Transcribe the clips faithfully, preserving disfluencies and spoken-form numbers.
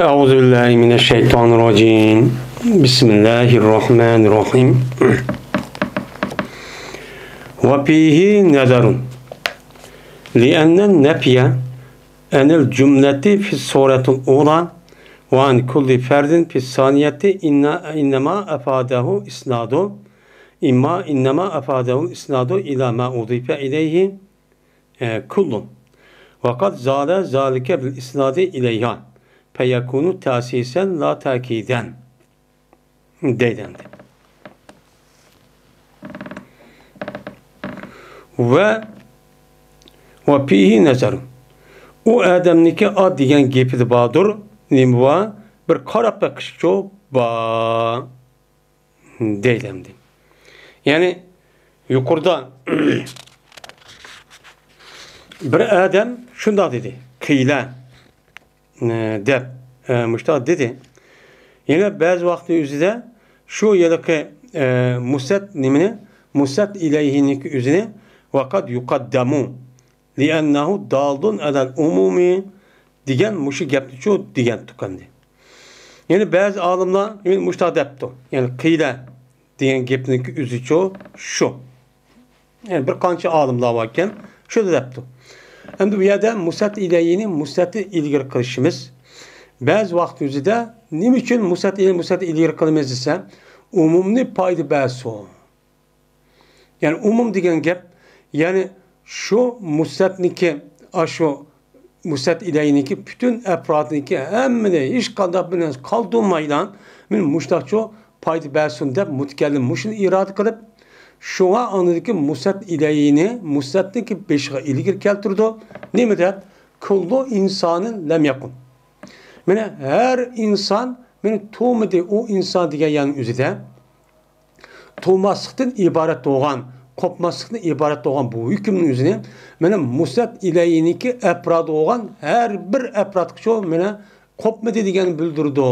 أعوذ بالله من الشيطان الرجيم. بسم الله الرحمن الرحيم. وفيه نظر، لأن النفي عن الجملة في الصورة الأولى وعن كل فرد في الثانية إن-، إنما أفاده إسناد، إما إنما أفاده الإسناد إلى ما أضيف إليه، ئە، كل. وقد زال ذلك بالإسناد إليها فيكون تأسيسا لا تأكيدا. دەيدۇ ئەمدى. ۋە، ۋە فيه نظر. ئۇ ئادەمنىڭكى ئا دېگەن گېپىدە باردۇر. نېمە بار؟ بىر قاراپ بېقىشچۇ بار. دەيدۇ ئەمدى. يەنى يۇقىرىدا بىر ئادەم شۇنداق دېدى. قىلە، ئە، دەپ، ئە، مۇشۇنداق دېدى. يەنە بەزى ۋاقىتنىڭ ئۆزىدە شۇ ھېلىقى، ئە، مۇسەت نېمىنى؟ مۇسەت ئىلەيھىنىڭكى ئۆزىنى ۋەقەد يۇقەددەمۇ لىئەننەھۇ دالۇن ئەلەل ئۇمۇمى دېگەن مۇشۇ گەپنىچۇ دېگەنتۇق ئەمدى. يەنى بەزى ئالىملار يەنە مۇشۇنداق دەپتۇ. يەنى قىلە دېگەن گەپنىڭكى ئۆزىچۇ شۇ. يەنى بىر قانچە ئالىملار باركەن، شۇ دەپتۇ. ئەمدى بۇ يەردە مۇسەت ئىلەيھىنى مۇسەتنى ئىلگىرى قىلىشىمىز. بەزى ۋاقىت ئۆزىدە نېمە ئۈچۈن مۇسەت ئىلەيھىنى مۇسەتنى ئىلگىرى قىلىمىز دېسە، ئومۇمنى پايدا بەرسۇن. يەنى ئومۇم دېگەن گەپ، يەنى شۇ مۇسەتنىكى، ئاشۇ مۇسەت ئىلەينىكى پۈتۈن ئەپرادىنىكى ھەممىنى ھېچقانداق بىر نەرسە قالدۇرمايلا، مېنى مۇشۇنداقچۇ پايدا بەرسۇن دەپ مۇتەكەللىم مۇشۇنى ئىرادە قىلىپ، شۇڭا ئاندىكى مۇسەت ئىلەينى مۇسەتنىكى بېشىغا ئىلگىرى كەلتۈرىدۇ. نېمە دەپ؟ كۇللۇ ئىنسانىن لەم يەقۇم. مانا ھەر ئىنسان مېنى تۇغمىدى، ئۇ ئىنسان دېگەن يەرنىڭ ئۆزىدە. تۇغماسلىقتىن ئىبارەت بولغان، قوپماسلىقتىن ئىبارەت بولغان بۇ ھۆكۈمنىڭ ئۆزىنى مانا مۇسەت ئىلەينىكى ئەپرادى بولغان ھەر بىر ئەپرادقىچۇ مانا قوپمىدى دېگەننى بىلدۈرىدۇ.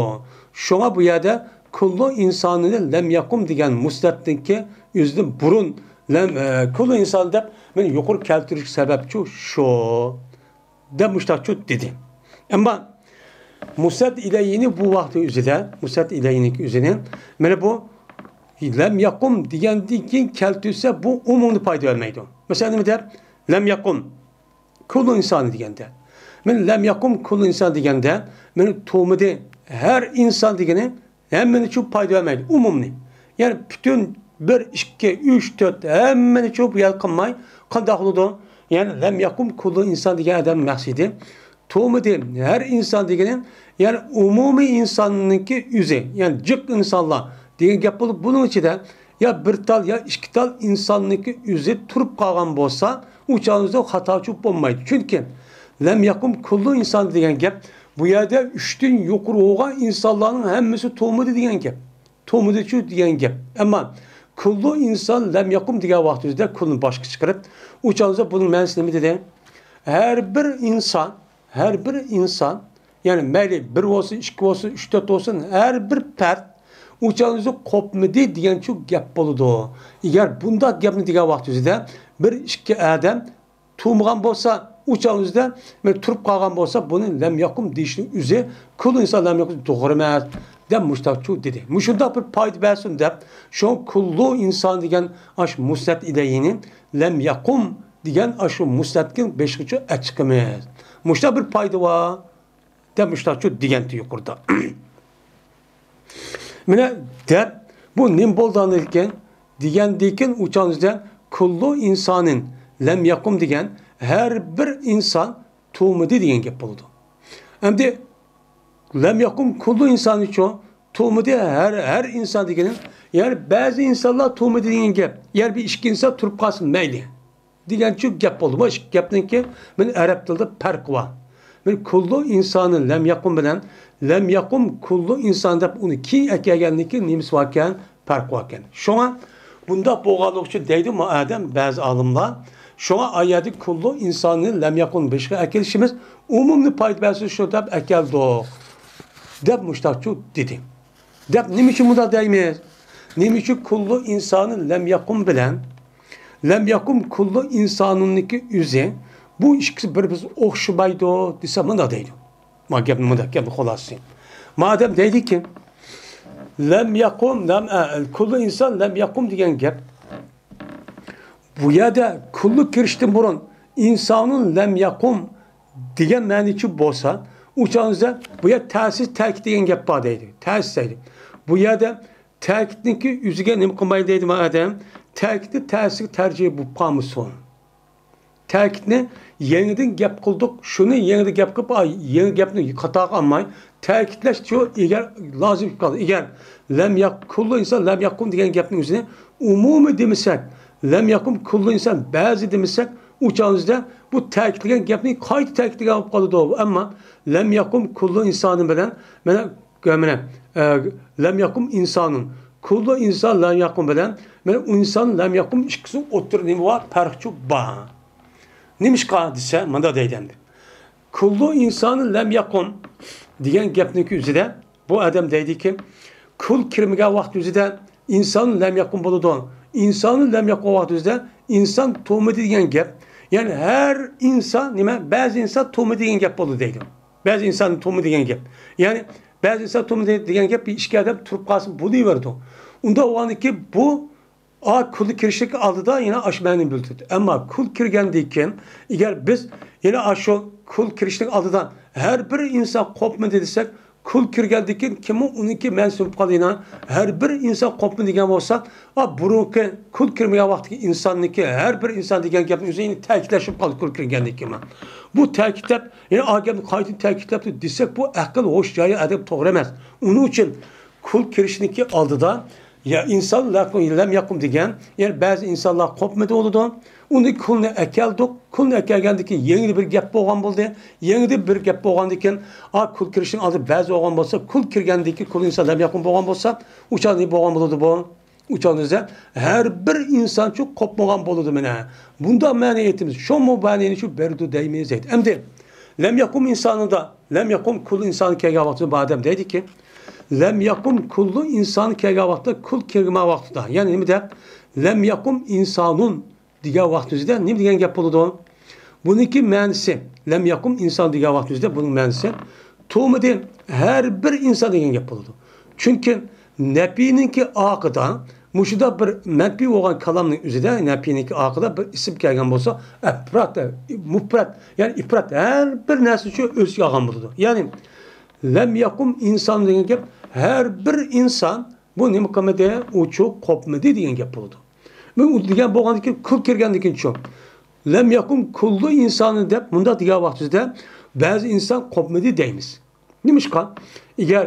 شۇڭا بۇ يەردە كۇللۇ ئىنسانىنى لەم يەقۇم دېگەن مۇسەتنىڭكى ئۆزىدىن بۇرۇن لەم، ئە، كۇللۇ ئىنسان دەپ مانا يۇقىرى كەلتۈرۈشكە سەۋەبچۇ شۇ. دەپ مۇشتاقچۇ دېدى. ئەمما مۇسەت ئىلەينى بۇ ۋاقىت ئۆزىدە، مۇسەت ئىلەينىكى ئۆزىنى، مانا بۇ لەم يەقۇم دېگەندىن كېيىن كەلتۈرسە، بۇ ئومۇمنى پايدا بەرمەيدۇ. مەسىلەن، نېمە دەپ؟ لەم يەقۇم كۇللۇ ئىنسانى دېگەندە، مانا لەم يەقۇم كۇللۇ ئىنسان دېگەندە، مانا تۇغمىدى ھەر ئىنسان دېگىنى ھەممىنى چۇ پايدا بەرمەيدۇ، ئومۇمنى. يەنى پۈتۈن بىر، ئىككى، ئۈچ، تۆت ھەممىنى چۇ بۇ يەردە قىلماي، قانداق بولىدۇ؟ يەنى لەم يەقۇم كۇللۇ ئىنسان دېگەن ئادەم مەقسىتى تۇغمىدى ھەر ئىنسان دېگىنى، يەنى ئومۇمىي ئىنساننىڭكى ئۆزى، يەنى جىق ئىنسانلار دېگەن گەپ بولۇپ، بۇنىڭ ئىچىدە يا بىر تال، يا ئىككى تال ئىنساننىڭكى ئۆزى تۇرۇپ قالغان بولسا، ئۇ چاغدا خاتا چۈشۈپ بولمايدۇ. چۈنكى لەم يەقۇم كۇللۇ ئىنسان دېگەن گەپ، بۇ يەردە ئۈچتىن يۇقىرى بولغان ئىنسانلارنىڭ ھەممىسى تۇغمىدى دېگەن گەپ. تۇغمىدىچۇ دېگەن گەپ. ئەمما كۇللۇ ئىنسان لەم يەقۇم دېگەن ۋاقتىمىزدا كۇلنى باشقا چىقىرىپ، ئۇ چاغدا بۇنىڭ مەنىسى نېمە دېدى؟ ھەر بىر ئىنسان، ھەر بىر ئىنسان، يەنى مەيلى بىر بولسۇن، ئىككى بولسۇن، ئۈچ، تۆت بولسۇن، ھەر بىر پەرد ئۇ چاغدا قوپمىدى دېگەنچۇ گەپ بولىدۇ. ئەگەر بۇنداق گەپنى دېگەن ۋاقتىمىزدا بىر، ئىككى ئادەم تۇغمىغان بولسا، ئۇ چاغ ئۆزىدە مەن تۇرۇپ قالغان بولسا، بۇنى لەم يەقۇم دېيىشنىڭ ئۆزى، كۇللۇ ئىنسان لەم يەقۇم توغرا ئەمەس، دەپ مۇشتاقچۇ دېدى. مۇشۇنداق بىر پايدا بەرسۇن دەپ، شۇ كۇللۇ ئىنسان دېگەن ئاشۇ مۇسنەت ئىلەيھىنى لەم يەقۇم دېگەن ئاشۇ مۇسنەتكە بېشىغىچۇ ئەچىقىمىز. مۇشۇنداق بىر پايدا بار. دەپ مۇشۇنداقچۇ دېگەنتى يۇقىرىدا. مانا دەپ، بۇ نېمە بولىدىكەن دېگەندىكىن، ئۇ چاغدا كۇللۇ ئىنسانىن لەم يەقۇم دېگەن ھەر بىر ئىنسان تۇغمىدى دېگەن گەپ بولىدۇ. ئەمدى لەم يەقۇم كۇللۇ ئىنسانىچۇ، تۇغمىدى ھەر، ھەر ئىنسان دېگىنى، يەنى بەزى ئىنسانلار تۇغمىدى دېگەن گەپ، يەنى بىر ئىككى ئىنسان تۇرۇپ قالسا مەيلى. دېگەنچۇ گەپ بولدى. بۇ ئىككى گەپنىڭكى مانا ئەرەب تىلىدا پەرقى بار. مانا كۇللۇ ئىنسانى لەم يەقۇم بىلەن لەم يەقۇم كۇللۇ ئىنسان دەپ ئۇنى كېيىن ئەكەلگەندىن كېيىن نېمىسى باركەن؟ پەرقى باركەن. شۇڭا بۇنداق بولغانلىقى ئۈچۈن دەيدۇ مۇ ئادەم بەزى ئالىملار. شۇڭا ئايەتتە كۇللۇ ئىنساننى لەم يەقۇم بېشىغا ئەكېلىشىمىز ئومۇمنى پايدا بەرسۇن شۇ دەپ ئەكەلدۇق. دەپ مۇشتاقچۇ دېدى. دەپ نېمە ئۈچۈن بۇنداق دەيمىز؟ نېمە ئۈچۈن كۇللۇ ئىنسانى لەم يەقۇم بىلەن لەم يەقۇم كۇللۇ ئىنسانىننىڭكى ئۆزى، بۇ ئىككىسى بىر-بىرىگە ئوخشىمايدۇ دېسە مۇنداق دەيدۇ. ما گەپنى مۇنداق، گەپنى خۇلاسىسى. مادەم دەيدىكى، لەم يەقۇم، لەم، ئە، كۇللۇ ئىنسان لەم يەقۇم دېگەن گەپ. بۇ يەردە كۇللۇ كىرىشتىن بۇرۇن ئىنسانۇن لەم يەقۇم دېگەن مەنىچۇ بولسا، ئۇ چاغدا بۇ يەردە تەسىس تەكىت دېگەن گەپ بار دەيدۇ. تەسىس دەيدۇ. بۇ يەردە تەكىتنىڭكى ئۆزىگە نېمە قىلماي دەيدۇ ما ئادەم؟ تەكىتنى تەسىسكە تەرجىمە بولۇپ قالمىسۇن. تەكىتنى يېڭىدىن گەپ قىلدۇق، شۇنى يېڭىدىن گەپ قىلىپ، ئا، يېڭى گەپنى قاتارغا ئالماي، تەكىتلەش شۇ ئېگەر لازىم قالدى. ئەگەر لەم يەق-، كۇللۇ ئىنسان لەم يەقۇم دېگەن گەپنىڭ ئۆزىنى ئومۇمىي دېمىسەك، لەم يەقۇم كۇللۇ ئىنسان بەزى دېمىسەك، ئۇ چاغدا بۇ تەكىتلىگەن گەپنى قايتا تەكىتلىگەن بولۇپ قالىدۇ. ئەمما لەم يەقۇم كۇللۇ ئىنسانى بىلەن مانا، مانا، ئە، لەم يەقۇم ئىنسانۇن، كۇللۇ ئىنسان لەم يەقۇم بىلەن مانا ئىنسان لەم يەقۇم ئىككىسى ئوتتۇرىدا نېمە بار؟ پەرقچۇ بار. نېمىشقا دېسە، مۇنداق دەيدۇ ئەمدى. كۇللۇ ئىنسانى لەم يەقۇم دېگەن گەپنىڭكى ئۆزىدە بۇ ئادەم دەيدىكى، كۇل كىرمىگەن ۋاقىت ئۆزىدە ئىنسان لەم يەقۇم بولىدۇ. ئىنسان لەم يەقۇم ۋاقىت ئۆزىدە ئىنسان تۇغمىدى دېگەن گەپ. يەنى ھەر ئىنسان نېمە؟ بەزى ئىنسان تۇغمىدى دېگەن گەپ بولىدۇ دەيدۇ. بەزى ئىنسان تۇغمىدى دېگەن گەپ. يەنى بەزى ئىنسان تۇغمىدى دېگەن گەپ بىر ئىككى ئادەم تۇرۇپ قالسا بولۇۋېرىدۇ. ئۇنداق بولغاندىكىن بۇ ئا، كۇل كىرىشلىك ئالدىدا يەنە ئاشۇ مەنىنى بىلدۈردى. ئەمما كۇل كىرگەندىن كېيىن، ئەگەر بىز يەنە ئاشۇ كۇل كىرىشلىك ئالدىدا ھەر بىر ئىنسان قوپمىدى دېسەك، كۇل كىرگەندىن كېيىن كىممۇ ئۇنىڭكى مەنىسى بولۇپ قالدى يەنە؟ ھەر بىر ئىنسان قوپمىدى دېگەن بولسا، ئا، بۇرۇنقى كۇل كىرمىگەن ۋاقىتتىكى ئىنساننىڭكى ھەر بىر ئىنسان دېگەن گەپنىڭ ئۆزى يەنە تەكىتلەش بولۇپ قالدى كۇل كىرگەندىن كېيىن. بۇ تەكىتلەپ، يەنە ئا گەپنى قايتىدىن تەكىتلەپتۇ دېسەك، بۇ ئەقىل، ھوش جايى ئادەم توغرا ئەمەس. ئۇنىڭ ئۈچۈن كۇل كىرىشنىڭكى ئالدىدا يا ئىنسان لەم يەقۇم، لەم يەقۇم دېگەن، يەنى بەزى ئىنسانلار قوپمىدى بولىدۇ. ئۇنى كۇلنى ئەكەلدۇق. كۇلنى ئەكەلگەندىن كېيىن يېڭىدىن بىر گەپ بولغان بولدى. يېڭىدىن بىر گەپ بولغاندىن كېيىن، ئا، كۇل كىرىشنىڭ ئالدىدا بەزى بولغان بولسا، كۇل كىرگەندىن كېيىن كۇل ئىنسان لەم يەقۇم بولغان بولسا، ئۇ چاغدا نېمە بولغان بولىدۇ بۇ؟ ئۇ چاغدا ھەر بىر ئىنسانچۇ قوپمىغان بولىدۇ مانا. بۇنداق مەنە ئېيتىمىز. شۇمۇ مەنىنى شۇ بېرىدۇ دەيمىز دەيدۇ. ئەمدى لەم يەقۇم ئىنسانىدا، لەم يەقۇم كۇللۇ ئىنسان كەلگەن ۋاقتىدا بۇ ئادەم دەيدىكى، لەم يەقۇم كۇللۇ ئىنسان كەلگەن ۋاقتىدا كۇل كىرگەن ۋاقتىدا. يەنى نېمە دەپ؟ لەم يەقۇم ئىنسانۇن دېگەن ۋاقتىمىزدا نېمە دېگەن گەپ بولىدۇ؟ بۇنىڭكى مەنىسى، لەم يەقۇم ئىنسان دېگەن ۋاقتىمىزدا بۇنىڭ مەنىسى تۇغمىدى، ھەر بىر ئىنسان دېگەن گەپ بولىدۇ. چۈنكى نەپىنىڭكى ئارقىدا مۇشۇنداق بىر مەنپىي بولغان كالامنىڭ ئۆزىدە، نەپىنىڭكى ئارقىدا بىر ئىسىم كەلگەن بولسا، ئەپرات، مۇپرەت، يەنى ئىپرات، ھەر بىر نەرسىنى شۇ ئۆز ئىچىگە ئالغان بولىدۇ. يەنى لەم يەقۇم ئىنسان دېگەن گەپ، ھەر بىر ئىنسان بۇ نېمە قىلمىدى؟ ئۇچۇ قوپمىدى دېگەن گەپ بولىدۇ. مەن ئۇ دېگەن بولغاندىكىن، كۇل كىرگەندىكىن شۇ. لەم يەقۇم كۇللۇ ئىنسانى دەپ مۇنداق دېگەن ۋاقتىمىزدا بەزى ئىنسان قوپمىدى دەيمىز. نېمىشقا؟ ئەگەر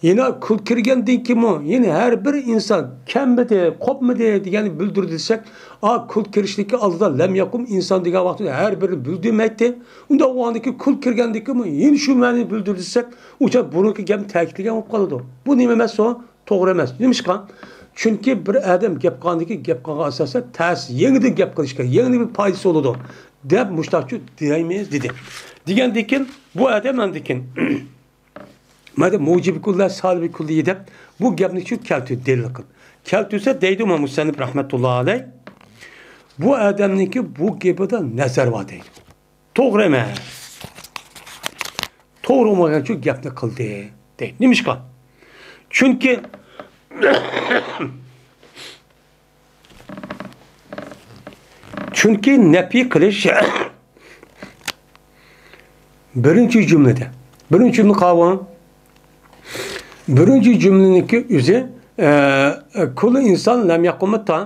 يەنە كۇل كىرگەندىن كېيىنمۇ يەنە ھەر بىر ئىنسان كەممىدى، قوپمىدى دېگەننى بىلدۈردى دېسەك، ئا، كۇل كىرىشتىكى ئالدىدا لەم يەقۇم ئىنسان دېگەن ۋاقتىدا ھەر بىرىنى بىلدۈرمەيتتى. ئۇنداق بولغاندىكىن كۇل كىرگەندىن كېيىنمۇ يەنە شۇ مەنىنى بىلدۈردى دېسەك، ئۇ چاغ بۇرۇنقى گەپنى تەكىتلىگەن بولۇپ قالىدۇ. بۇ نېمە ئەمەس ئۇ؟ توغرا ئەمەس. نېمىشقا؟ چۈنكى بىر ئادەم گەپ قىلغاندىن كېيىن گەپ قىلغان ئاساسەن تەس يېڭىدىن گەپ قىلىش كېرەك، يېڭىدىن بىر پايدىسى بولىدۇ دەپ مۇشتاقچۇ دەيمىز دېدى. دېگەندىن كېيىن بۇ ئادەم ئاندىن كېيىن مانا مۇجىبى كۇللى سالىبى كۇللى دەپ بۇ گەپنى شۇ كەلتۈردى دەلىل قىلىپ. كەلتۈرسە دەيدۇ مۇسەننىپ رەھمەتۇللا ئەلەي، بۇ ئادەمنىڭكى بۇ گېپىدە نەزەر بار دەيدۇ. توغرا ئەمەس. توغرا بولمىغان شۇ گەپنى قىلدى دەيدۇ. نېمىشقا؟ چۈنكى، چۈنكى نەپىي قىلىش بىرىنچى جۈملىدە. بىرىنچى جۈملە قاۋۇ. بىرىنچى جۈملىنىڭكى ئۆزى، ئە، كۇللۇ ئىنسان لەم يەقۇمىتا،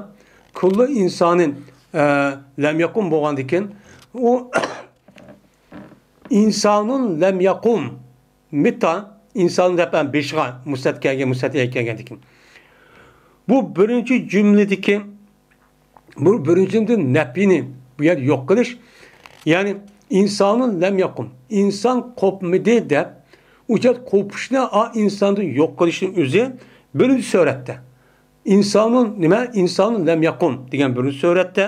كۇللۇ ئىنسانىن، ئە، لەم يەقۇم بولغاندىكىن، ئۇ ئىنسانۇن لەم يەقۇم مىتا، ئىنسان دەپ ھەم بېشىغا مۇسەت كەلگەن، مۇسەت يەك كەلگەندىكىن. بۇ بىرىنچى جۈملىدىكى، بۇ بىرىنچى جۈملىدە نەپىنى بۇ يەردە يوق قىلىش. يەنى ئىنسانۇن لەم يەقۇم، ئىنسان قوپمىدى دەپ، ئۇ جەھەت قوپۇشنى ئا ئىنساندىن يوق قىلىشنىڭ ئۆزى بىرىنچى سۈرەتتە. ئىنسانۇن نېمە؟ ئىنسانۇن لەم يەقۇم دېگەن بىرىنچى سۈرەتتە.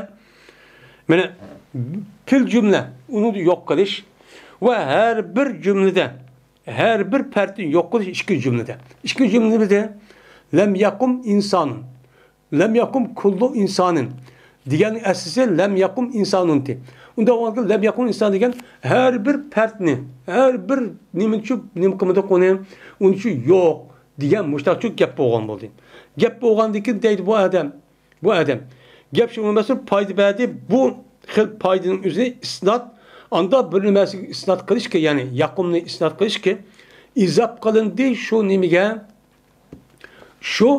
مانا، پىل جۈملە، ئۇنى يوق قىلىش ۋە ھەر بىر جۈملىدە، ھەر بىر پەردىنى يوق قىلىش ئىككىنچى جۈملىدە. ئىككىنچى جۈملىمىزدە لەم يەقۇم ئىنسانۇن، لەم يەقۇم كۇللۇ ئىنسانىن، دېگەن ئەسلىسى لەم يەقۇم ئىنسانۇنتى. ئۇنداق بولغاندا لەم يەقۇم ئىنسان دېگەن ھەر بىر پەردنى، ھەر بىر نېمىنى شۇ نېمە قىلمىدۇق ئۇنى، ئۇنى شۇ يوق دېگەن مۇشتاق شۇ گەپ بولغان بولدى. گەپ بولغاندىن كېيىن دەيدۇ بۇ ئادەم، بۇ ئادەم. گەپ شۇ مەسىلە پايدا بەردى، بۇ خىل پايدىنىڭ ئۆزى ئىسنات، ئاندا بىر نېمەسىگە ئىسنات قىلىشكە، يەنى يەقۇمنى ئىسنات قىلىشكە ئىزاپ قىلىندى شۇ نېمىگە، شۇ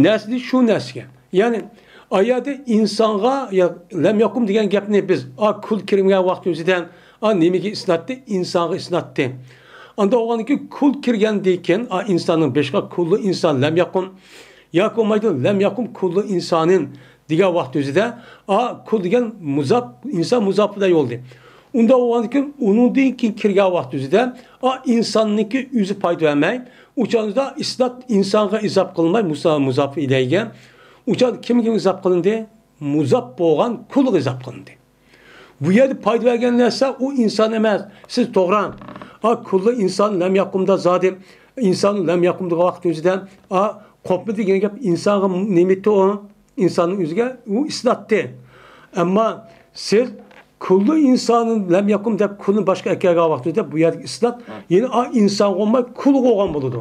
نەرسىدىن شۇ نەرسىگە. يەنى، ئايەدە ئىنسانغا يا لەم يەقۇم دېگەن گەپنى بىز، ئا، كۇل كىرمىگەن ۋاقتىمىزدە، ئا، نېمىگە ئىسناتتى؟ ئىنسانغا ئىسناتتى. ئاندا ئوغاندىكى كۇل كىرگەندىن كېيىن، ئا، ئىنساننىڭ بېشىغا كۇللۇ ئىنسان لەم يەقۇم ياكى بولمايدۇ، لەم يەقۇم كۇللۇ ئىنسانىن دېگەن ۋاقتىمىزدە، ئا، كۇل دېگەن مۇزاپ، ئىنسان مۇزاپلا بولدى. ئۇنداق بولغاندىكىن ئۇنىڭدىن كېيىن كىرگەن ۋاقتىمىزدە، ئا، ئىنساننىڭكى ئۆزى پايدا بەرمەي، ئۇ چاغدا ئىسنات ئىنسانغا ئىزاپ قىلىنماي، مۇسا-، مۇزاپ ئىلەيگە. ئۇ چاغدا كىمگە ئىزاپ قىلىندى؟ مۇزاپ بولغان كۇلغا ئىزاپ قىلىندى. بۇ يەردە پايدا بەرگەن نەرسە ئۇ ئىنسان ئەمەس. سىز توغرا. ئا، كۇللۇ ئىنسان لەم يەقۇمدا زادى، ئىنسان لەم يەقۇم دېگەن ۋاقتىمىزدە، ئا، قوپما دېگەن گەپ ئىنسانغا نېمە ئېيتتى ئۇ؟ ئىنساننىڭ ئۆزىگە ئۇ ئىسناتتى. ئەمما سىز كۇللۇ ئىنسانىن لەم يەقۇم دەپ كۇلنى باشقا ئەكەلگەن ۋاقتىدا بۇ يەردىكى ئىسنات يەنە ئا ئىنسانغا بولماي كۇلغا بولغان بولىدۇ.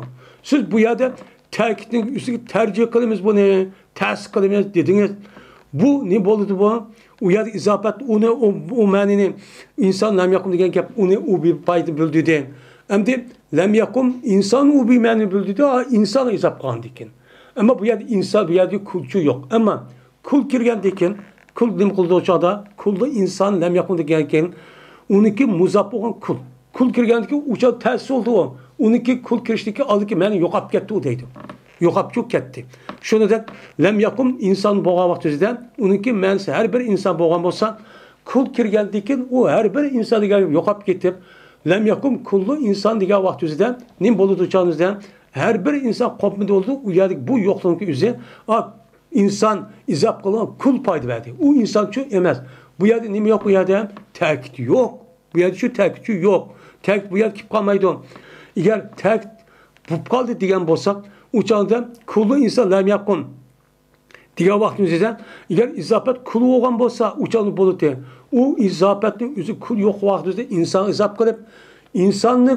سىز بۇ يەردە تەكىتنىڭ ئۈستىگە تەرجىمە قىلىمىز بۇنى، تەسىس قىلىمىز دېدىڭىز. بۇ نېمە بولىدۇ بۇ؟ ئۇ يەردە ئىزاپەت ئۇنى، ئۇ، ئۇ مەنىنى ئىنسان لەم يەقۇم دېگەن گەپ ئۇنى ئۇ بىر پايدا بىلدۈردى. ئەمدى لەم يەقۇم ئىنسان ئۇ بىر مەنىنى بىلدۈردى، ئا، ئىنسانغا ئىزاپ قىلغاندىكىن. ئەمما بۇ يەردە ئىنسان، بۇ يەردە كۇلچۇ يوق. ئەمما كۇل كىرگەندىكىن، كۇل نېمە قىلىدۇ ئۇ چاغدا؟ كۇلدا ئىنسان لەم يەقۇم دېگەنكىن، ئۇنىڭكى مۇزاپ بولغان كۇل. كۇل كىرگەندىكىن ئۇ چاغدا تەسىس بولدى ئۇ. ئۇنىڭكى كۇل كىرىشتىكى ئالدىكى مەنە يوقاپ كەتتى ئۇ دەيدۇ. يوقاپ چۈ كەتتى. شۇنىڭدەك لەم يەقۇم ئىنسان بولغان ۋاقتىدا ئۇنىڭكى مەنىسى ھەر بىر ئىنسان بولغان بولسا، كۇل كىرگەندىكىن ئۇ ھەر بىر ئىنسان دېگەن يوقاپ كېتىپ، لەم يەقۇم كۇللۇ ئىنسان دېگەن ۋاقتىدا نېمە بولىدۇ چاغىمىزدا؟ ھەر بىر ئىنسان قوپمىدى بولدى، ئۇ يەردىكى بۇ يوقلۇقنىڭكى ئۆزى، ئا، ئىنسان ئىزاپ قىلغان كۇل پايدا بەردى. ئۇ ئىنسان شۇ ئەمەس. بۇ يەردە نېمە يوق بۇ يەردە؟ تەكىت يوق. بۇ يەردە شۇ تەكىتچۇ يوق. تەكىت بۇ يەردە كېلىپ قالمايدۇ. ئەگەر تەكىت بولۇپ قالدى دېگەن بولساق، ئۇ چاغدا كۇللۇ ئىنسان لەم يەقۇم دېگەن ۋاقتىمىزدا، ئەگەر ئىزاپەت كۇل بولغان بولسا، ئۇ چاغدا بولىدۇ. ئۇ ئىزاپەتنىڭ ئۆزى كۇل يوق ۋاقتىمىزدا ئىنسانغا ئىزاپ قىلىپ، ئىنساننى،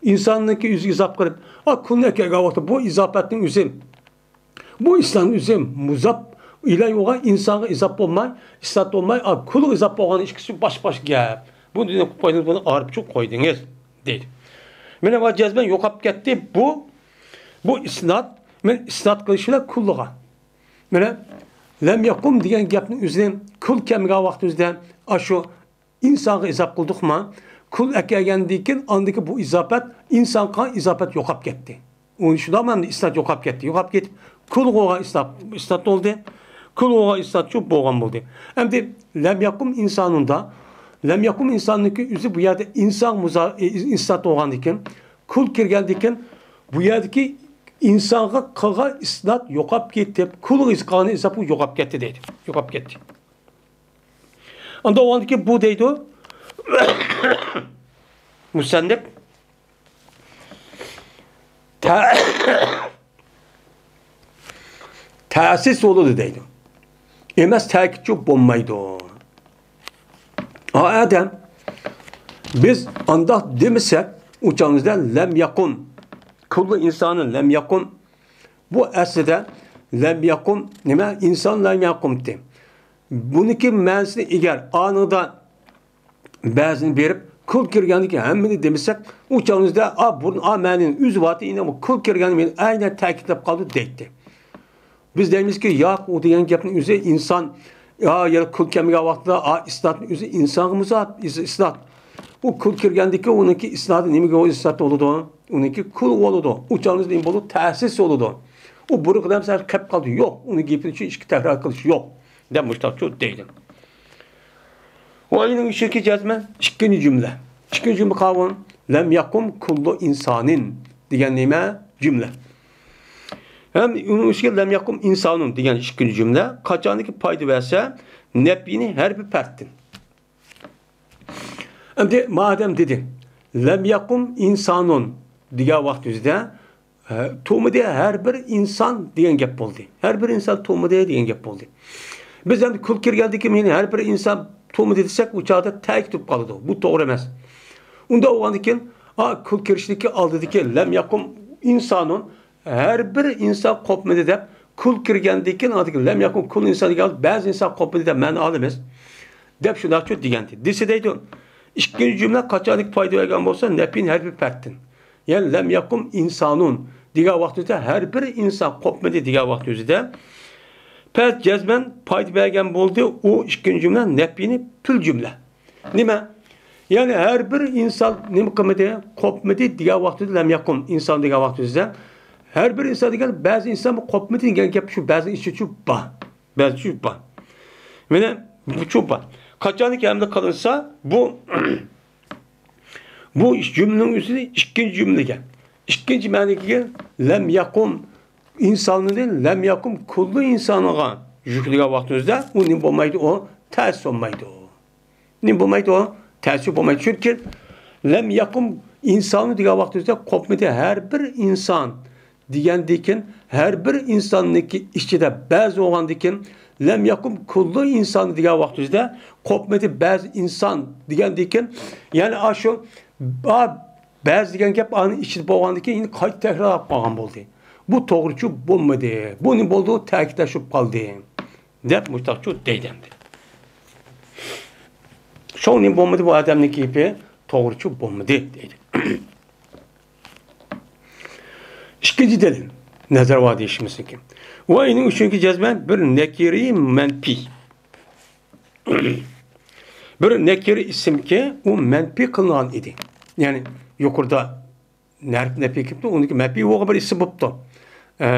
ئىنساننىڭكى ئۆزىگە ئىزاپ قىلىپ، ئا، كۇلنى ئەكەلگەن ۋاقىتتا بۇ ئىزاپەتنىڭ ئۆزى، بۇ ئىسناتنىڭ ئۆزى مۇزاپ ئىلەي بولغان ئىنسانغا ئىزاپ بولماي، ئىسنات بولماي، ئا، كۇلغا ئىزاپ بولغان ئىككىسى باش-باش گەپ. بۇ دېگەن قويدىڭىز، بۇنى ئايرىپ چۈشۈرۈپ قويدىڭىز، دەيدۇ. مانا بۇ جەزمەن يوقاپ كەتتى. بۇ، بۇ ئىسنات، مەن ئىسنات قىلىش بىلەن كۇلغا. مانا، لەم يەقۇم دېگەن گەپنىڭ ئۆزىنى كۇل كەلمىگەن ۋاقتىمىزدا ئاشۇ ئىنسانغا ئىزاپ قىلدۇقما؟ كۇل ئەكەلگەندىن كېيىن ئاندىكى بۇ ئىزاپەت، ئىنسانغا ئىزاپەت يوقاپ كەتتى. ئۇنى شۇنداقمۇ ئەمدى ئىسنات يوقاپ كەتتى. يوقاپ كېتىپ، كۇلغا بولغان ئىسنات، ئىسنات بولدى. كۇلغا بولغان ئىسنات شۇ بولغان بولدى. ئەمدى لەم يەقۇم ئىنسانۇندا، لەم يەقۇم ئىنساننىڭكى ئۆزى بۇ يەردە ئىنسان مۇزا-، ئىسنات بولغاندىن كېيىن، كۇل كىرگەندىن كېيىن، بۇ يەردىكى ئىنسانغا قىلغان ئىسنات يوقاپ كېتىپ، كۇلغا قىلغان ئىسنات بۇ يوقاپ كەتتى دەيدۇ. يوقاپ كەتتى. ئاندا ئۇندىكى بۇ دەيدۇ. مۇسەننىپ تە-، تەسىس بولىدۇ دەيدۇ. ئەمەس تەكىتچۇ بولمايدۇ. ئا ئادەم، بىز ئانداق دېمىسەك، ئۇ چاغىمىزدا لەم يەقۇم. كۇللۇ ئىنسانى لەم يەقۇم. بۇ ئەسلىدە لەم يەقۇم نېمە؟ ئىنسان لەم يەقۇمتى. بۇنىڭكى مەنىسىنى ئەگەر ئانىڭدا بەزىنى بېرىپ، كۇل كىرگەندىكى ھەممىنى دېمىسەك، ئۇ چاغىمىزدا، ئا، بۇرۇن، ئا، مەنىنى ئۆزى بارتى، ئەمدى بۇ كۇل كىرگەننى مەن ئەينەن تەكىتلەپ قالدى دەيتتى. بىز دەيمىزكى، ياق، ئۇ دېگەن گەپنىڭ ئۆزى ئىنسان، يا، يا كۇل كەلمىگەن ۋاقتىدا، ئا، ئىسناتنىڭ ئۆزى ئىنسانغا مۇزات، ئىس-، ئىسنات. ئۇ كۇل كىرگەندىكى ئۇنىڭكى ئىسناتى نېمىگە ئىسنات بولىدۇ؟ ئۇنىڭكى كۇل بولىدۇ. ئۇ چاغىمىزدا نېمە بولىدۇ؟ تەسىس بولىدۇ. ئۇ بۇرۇنقى نەرسە قېلىپ قالدى. يوق. ئۇنىڭ گېپىنى شۇ ئىككى تەكرار قىلىش يوق. دەپ مۇشتاقچۇ دەيدۇ. ۋاينىڭ ئۈچىنچى جەزمە، ئىككىنچى جۈملە. ئىككىنچى جۈملە قاۋۇن، لەم يەقۇم كۇللۇ ئىنسانىن دېگەن نېمە؟ جۈملە. ھەم ئۇنىڭ ئۈستىگە لەم يەقۇم ئىنسانۇن دېگەن ئىككىنچى جۈملە قاچانكى پايدا بەرسە، نەپيىنى ھەر بىر پەردتىن. ئەمدى مادەم دېدى، لەم يەقۇم ئىنسانۇن دېگەن ۋاقتىمىزدا، ھە، تۇرمىدى ھەر بىر ئىنسان دېگەن گەپ بولدى. ھەر بىر ئىنسان تۇرمىدى دېگەن گەپ بولدى. بىز ئەمدى كۈل كىرگەندىن كېيىن يەنە ھەر بىر ئىنسان قوپمىدى دېسەك، ئۇ چاغدا تەكىت بولۇپ قالىدۇ. بۇ توغرا ئەمەس. ئۇنداق بولغاندىن كېيىن، ئا، كۈل كىرىشتىكى ئالدىدىكى لەم يەقۇم ئىنسانۇن، ھەر بىر ئىنسان قوپمىدى دەپ، كۈل كىرگەندىن كېيىن ئاندىكى لەم يەقۇم كۈل ئىنسان دېگەن بەزى ئىنسان قوپمىدى دەپ مەنە ئالىمىز. دەپ شۇنداقچۇ دېگەنتى. دېسە دەيدۇ، ئىككىنچى جۈملە قاچانكى پايدا بەرگەن بولسا، نەپىنى ھەر بىر پەتتىن. يەنى لەم يەقۇم ئىنسانۇن دېگەن ۋاقتىمىزدا ھەر بىر ئىنسان قوپمىدى دېگەن ۋاقتىمىزدا پەت جەزمەن پايدا بەرگەن بولدى. ئۇ ئىككىنچى جۈملە نەپىنى پۈل جۈملە. نېمە؟ يەنى ھەر بىر ئىنسان نېمە قىلمىدى؟ قوپمىدى دېگەن ۋاقتىدا لەم يەقۇم ئىنسان دېگەن ۋاقتىدا ھەر بىر ئىنسان دېگەن بەزى ئىنسان بۇ قوپمىدى دېگەن گەپ شۇ بەزى ئىشچۇ بار. بەزى شۇ بار. مانا بۇ شۇ بار. قاچانكى ھەملە قىلىنسا بۇ بۇ جۈملىنىڭ ئۆزى ئىككىنچى جۈملىگە، ئىككىنچى مەنىگە لەم يەقۇم ئىنسانىدىن لەم يەقۇم كۇللۇ ئىنسانىغا يۈكلىگەن ۋاقتىمىزدا ئۇ نېمە بولمايدۇ؟ ئۇ تەس بولمايدۇ. نېمە بولمايدۇ؟ تەس بولمايدۇ. چۈنكى لەم يەقۇم ئىنسانۇ دېگەن ۋاقتىمىزدا قوپمىدى ھەر بىر ئىنسان دېگەندىكىن، ھەر بىر ئىنساننىڭكى ئىچىدە بەزى بولغاندىكىن، لەم يەقۇم كۇللۇ ئىنسان دېگەن ۋاقتىمىزدا قوپمىدى بەزى ئىنسان دېگەندىكىن، يەنى ئاشۇ بەزى دېگەن گەپ ئانىڭ ئىچىدە بولغاندىكىن، يەنە قايتا تەكرارلاپ قالغان بولدى. بۇ توغرىچۇ بولمىدى. بۇ نېمە بولدى؟ تەكىتلەشىپ قالدى. دەپ مۇشتاقچۇ دەيدۇ ئەمدى. شۇڭا نېمە بولمىدى؟ بۇ ئادەمنىڭ گېپى توغرىچۇ بولمىدى دەيدۇ. ئىككىنچى دەلىل، نەزەر بار دېيىشىمىزنىڭكى. ۋە ئېنىڭ ئۈچۈنكى جەزمەن بىر نەكىرە مەنپىي. بىر نەكىرە ئىسىمكى، ئۇ مەنپىي قىلىنغان ئىدى. يەنى يۇقىرىدا نەرپ نەپىي كېلىپتۇ، ئۇنىڭكى مەنپىي بولغان بىر ئىسىم بوپتۇ. ئە،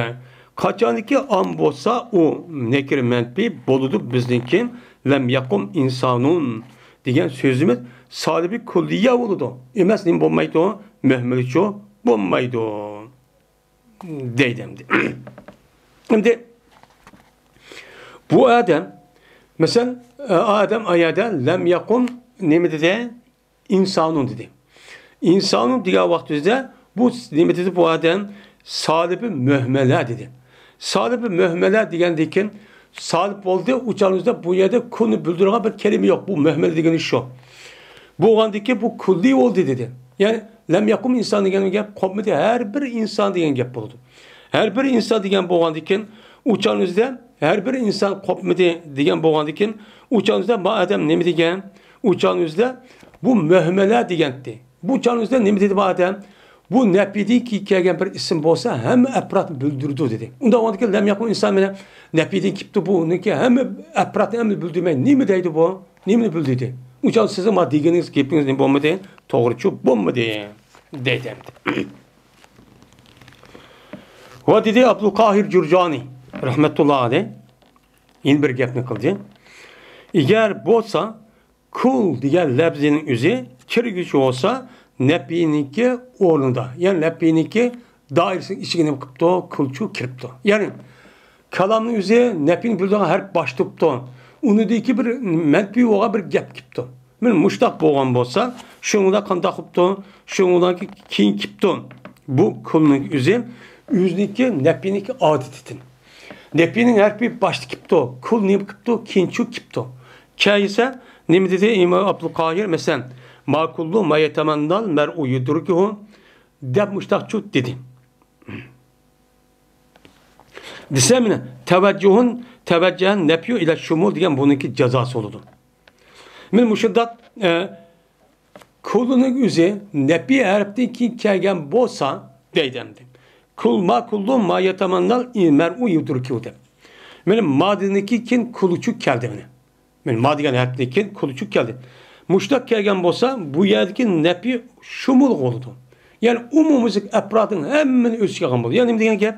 قاچانكى ئام بولسا، ئۇ نەكىرە مەنپىي بولىدۇ. بىزنىڭكى لەم يەقۇم ئىنسانۇن دېگەن سۆزىمىز سالىبى كۇللىيە بولىدۇ. ئەمەس، نېمە بولمايدۇ؟ مۆھمىلىچۇ بولمايدۇ. دەيدۇ ئەمدى. ئەمدى بۇ ئادەم، مەسىلەن، ئادەم ئايەدە لەم يەقۇم نېمە دېدى؟ ئىنسانۇن دېدى. ئىنسانۇن دېگەن ۋاقتىمىزدا بۇ نېمە دېدى؟ بۇ ئادەم سالىبى مۆھمەلە دېدى. سالىبى مۆھمەلە دېگەندىن كېيىن سالىب بولدى. ئۇ چاغىمىزدا بۇ يەردە كۇنى بىلدۈرىدىغان بىر كەلىمە يوق. بۇ مۆھمەلە دېگىنى شۇ. بولغاندىن كېيىن بۇ كۇللىي بولدى دېدى. يەنى لەم يەقۇم ئىنسان دېگەن گەپ قوپمىدى، ھەر بىر ئىنسان دېگەن گەپ بولىدۇ. ھەر بىر ئىنسان دېگەن بولغاندىن كېيىن ئۇ چاغىمىزدا ھەر بىر ئىنسان قوپمىدى دېگەن بولغاندىكىن، ئۇ چاغىمىزدا ما ئادەم نېمە دېگەن؟ ئۇ چاغىمىزدا بۇ مۆھمەلە دېگەنتى. بۇ چاغىمىزدا نېمە دېدى ما ئادەم؟ بۇ نەپىدىن كېيىن كەلگەن بىر ئىسىم بولسا، ھەممە ئەپراتنى بىلدۈرىدۇ دېدى. ئۇنداق بولغاندىكىن لەم يەقۇم ئىنسان مانا نەپىدىن كېلىپتۇ، بۇنىڭكى ھەممە ئەپراتنى ھەممە بىلدۈرمەي نېمە دەيدۇ بۇ؟ نېمىنى بىلدۈردى؟ ئۇ چاغ سىزنىڭ ما دېگىنىڭىز، گېپىڭىز نېمە بولمىدى؟ توغرىچۇ بولمىدى دەيدۇ ئەمدى. ۋە دېدى ئابدۇلقاھىر جۇرجانى رەھمەتۇللا ئەلەيھ. يەنە بىر گەپنى قىلدى. ئەگەر بولسا، كۇل دېگەن لەپزىنىڭ ئۆزى كىرگۈچى بولسا، نەپىنىڭكى ئورنىدا، يەنى نەپىنىڭكى دائىرىسىنىڭ ئىچىگە نېمە قىپتۇ؟ كۇلچۇ كىرىپتۇ. يەنى كالامنىڭ ئۆزى نەپىنى بىلدۈرىدىغان ھەرپ باش تۇتۇپتۇ. ئۇنىڭدىكى بىر مەنپىي بولغان بىر گەپ كېپتۇ. مانا مۇشتاق بولغان بولسا، شۇنىڭدا قانداق قىپتۇ؟ شۇنىڭدىن كېيىن كېپتۇ. بۇ كۇلنىڭ ئۆزى، ئۆزىنىڭكى نەپىنىڭكى ئادىتىدىن. نەپىنىڭ ھەرپى باشتا كېپتۇ، كۇل نېمە كېپتۇ؟ كېيىنچۇ كېپتۇ. كەيسە نېمە دېدى ئىمام ئابدۇلقاھىر؟ مەسىلەن، ما كۇللۇ ما يەتەمەننال مەرئۇ يۇدرىكۇھۇ دەپ مۇشتاقچۇ دېدى. دېسە، مانا، تەۋەججۇھۇن، تەۋەججەھەن نەپيۇ ئىلە شۇمۇل دېگەن بۇنىڭكى جازاسى بولىدۇ. مانا مۇشۇنداق، ئە، كۇلنىڭ ئۆزى نەپي ھەرپتىن كېيىن كەلگەن بولسا، دەيدۇ ئەمدى. كۇل ما كۇللۇ ما يەتەمەننال مەرئۇ يۇدرىكۇ دەپ. مانا مادىنىڭكى كېيىن كۇلچۇ كەلدى مانا. مانا ما دېگەن ھەرپتىن كېيىن كۇلچۇ كەلدى. مۇشتاق كەلگەن بولسا، بۇ يەردىكى نەپي شۇمۇلغا بولىدۇ. يەنى ئومۇمىي ئەپرادنىڭ ھەممىنى ئۆز ئىچىگە ئالغان بولىدۇ. يەنى نېمە دېگەن گەپ؟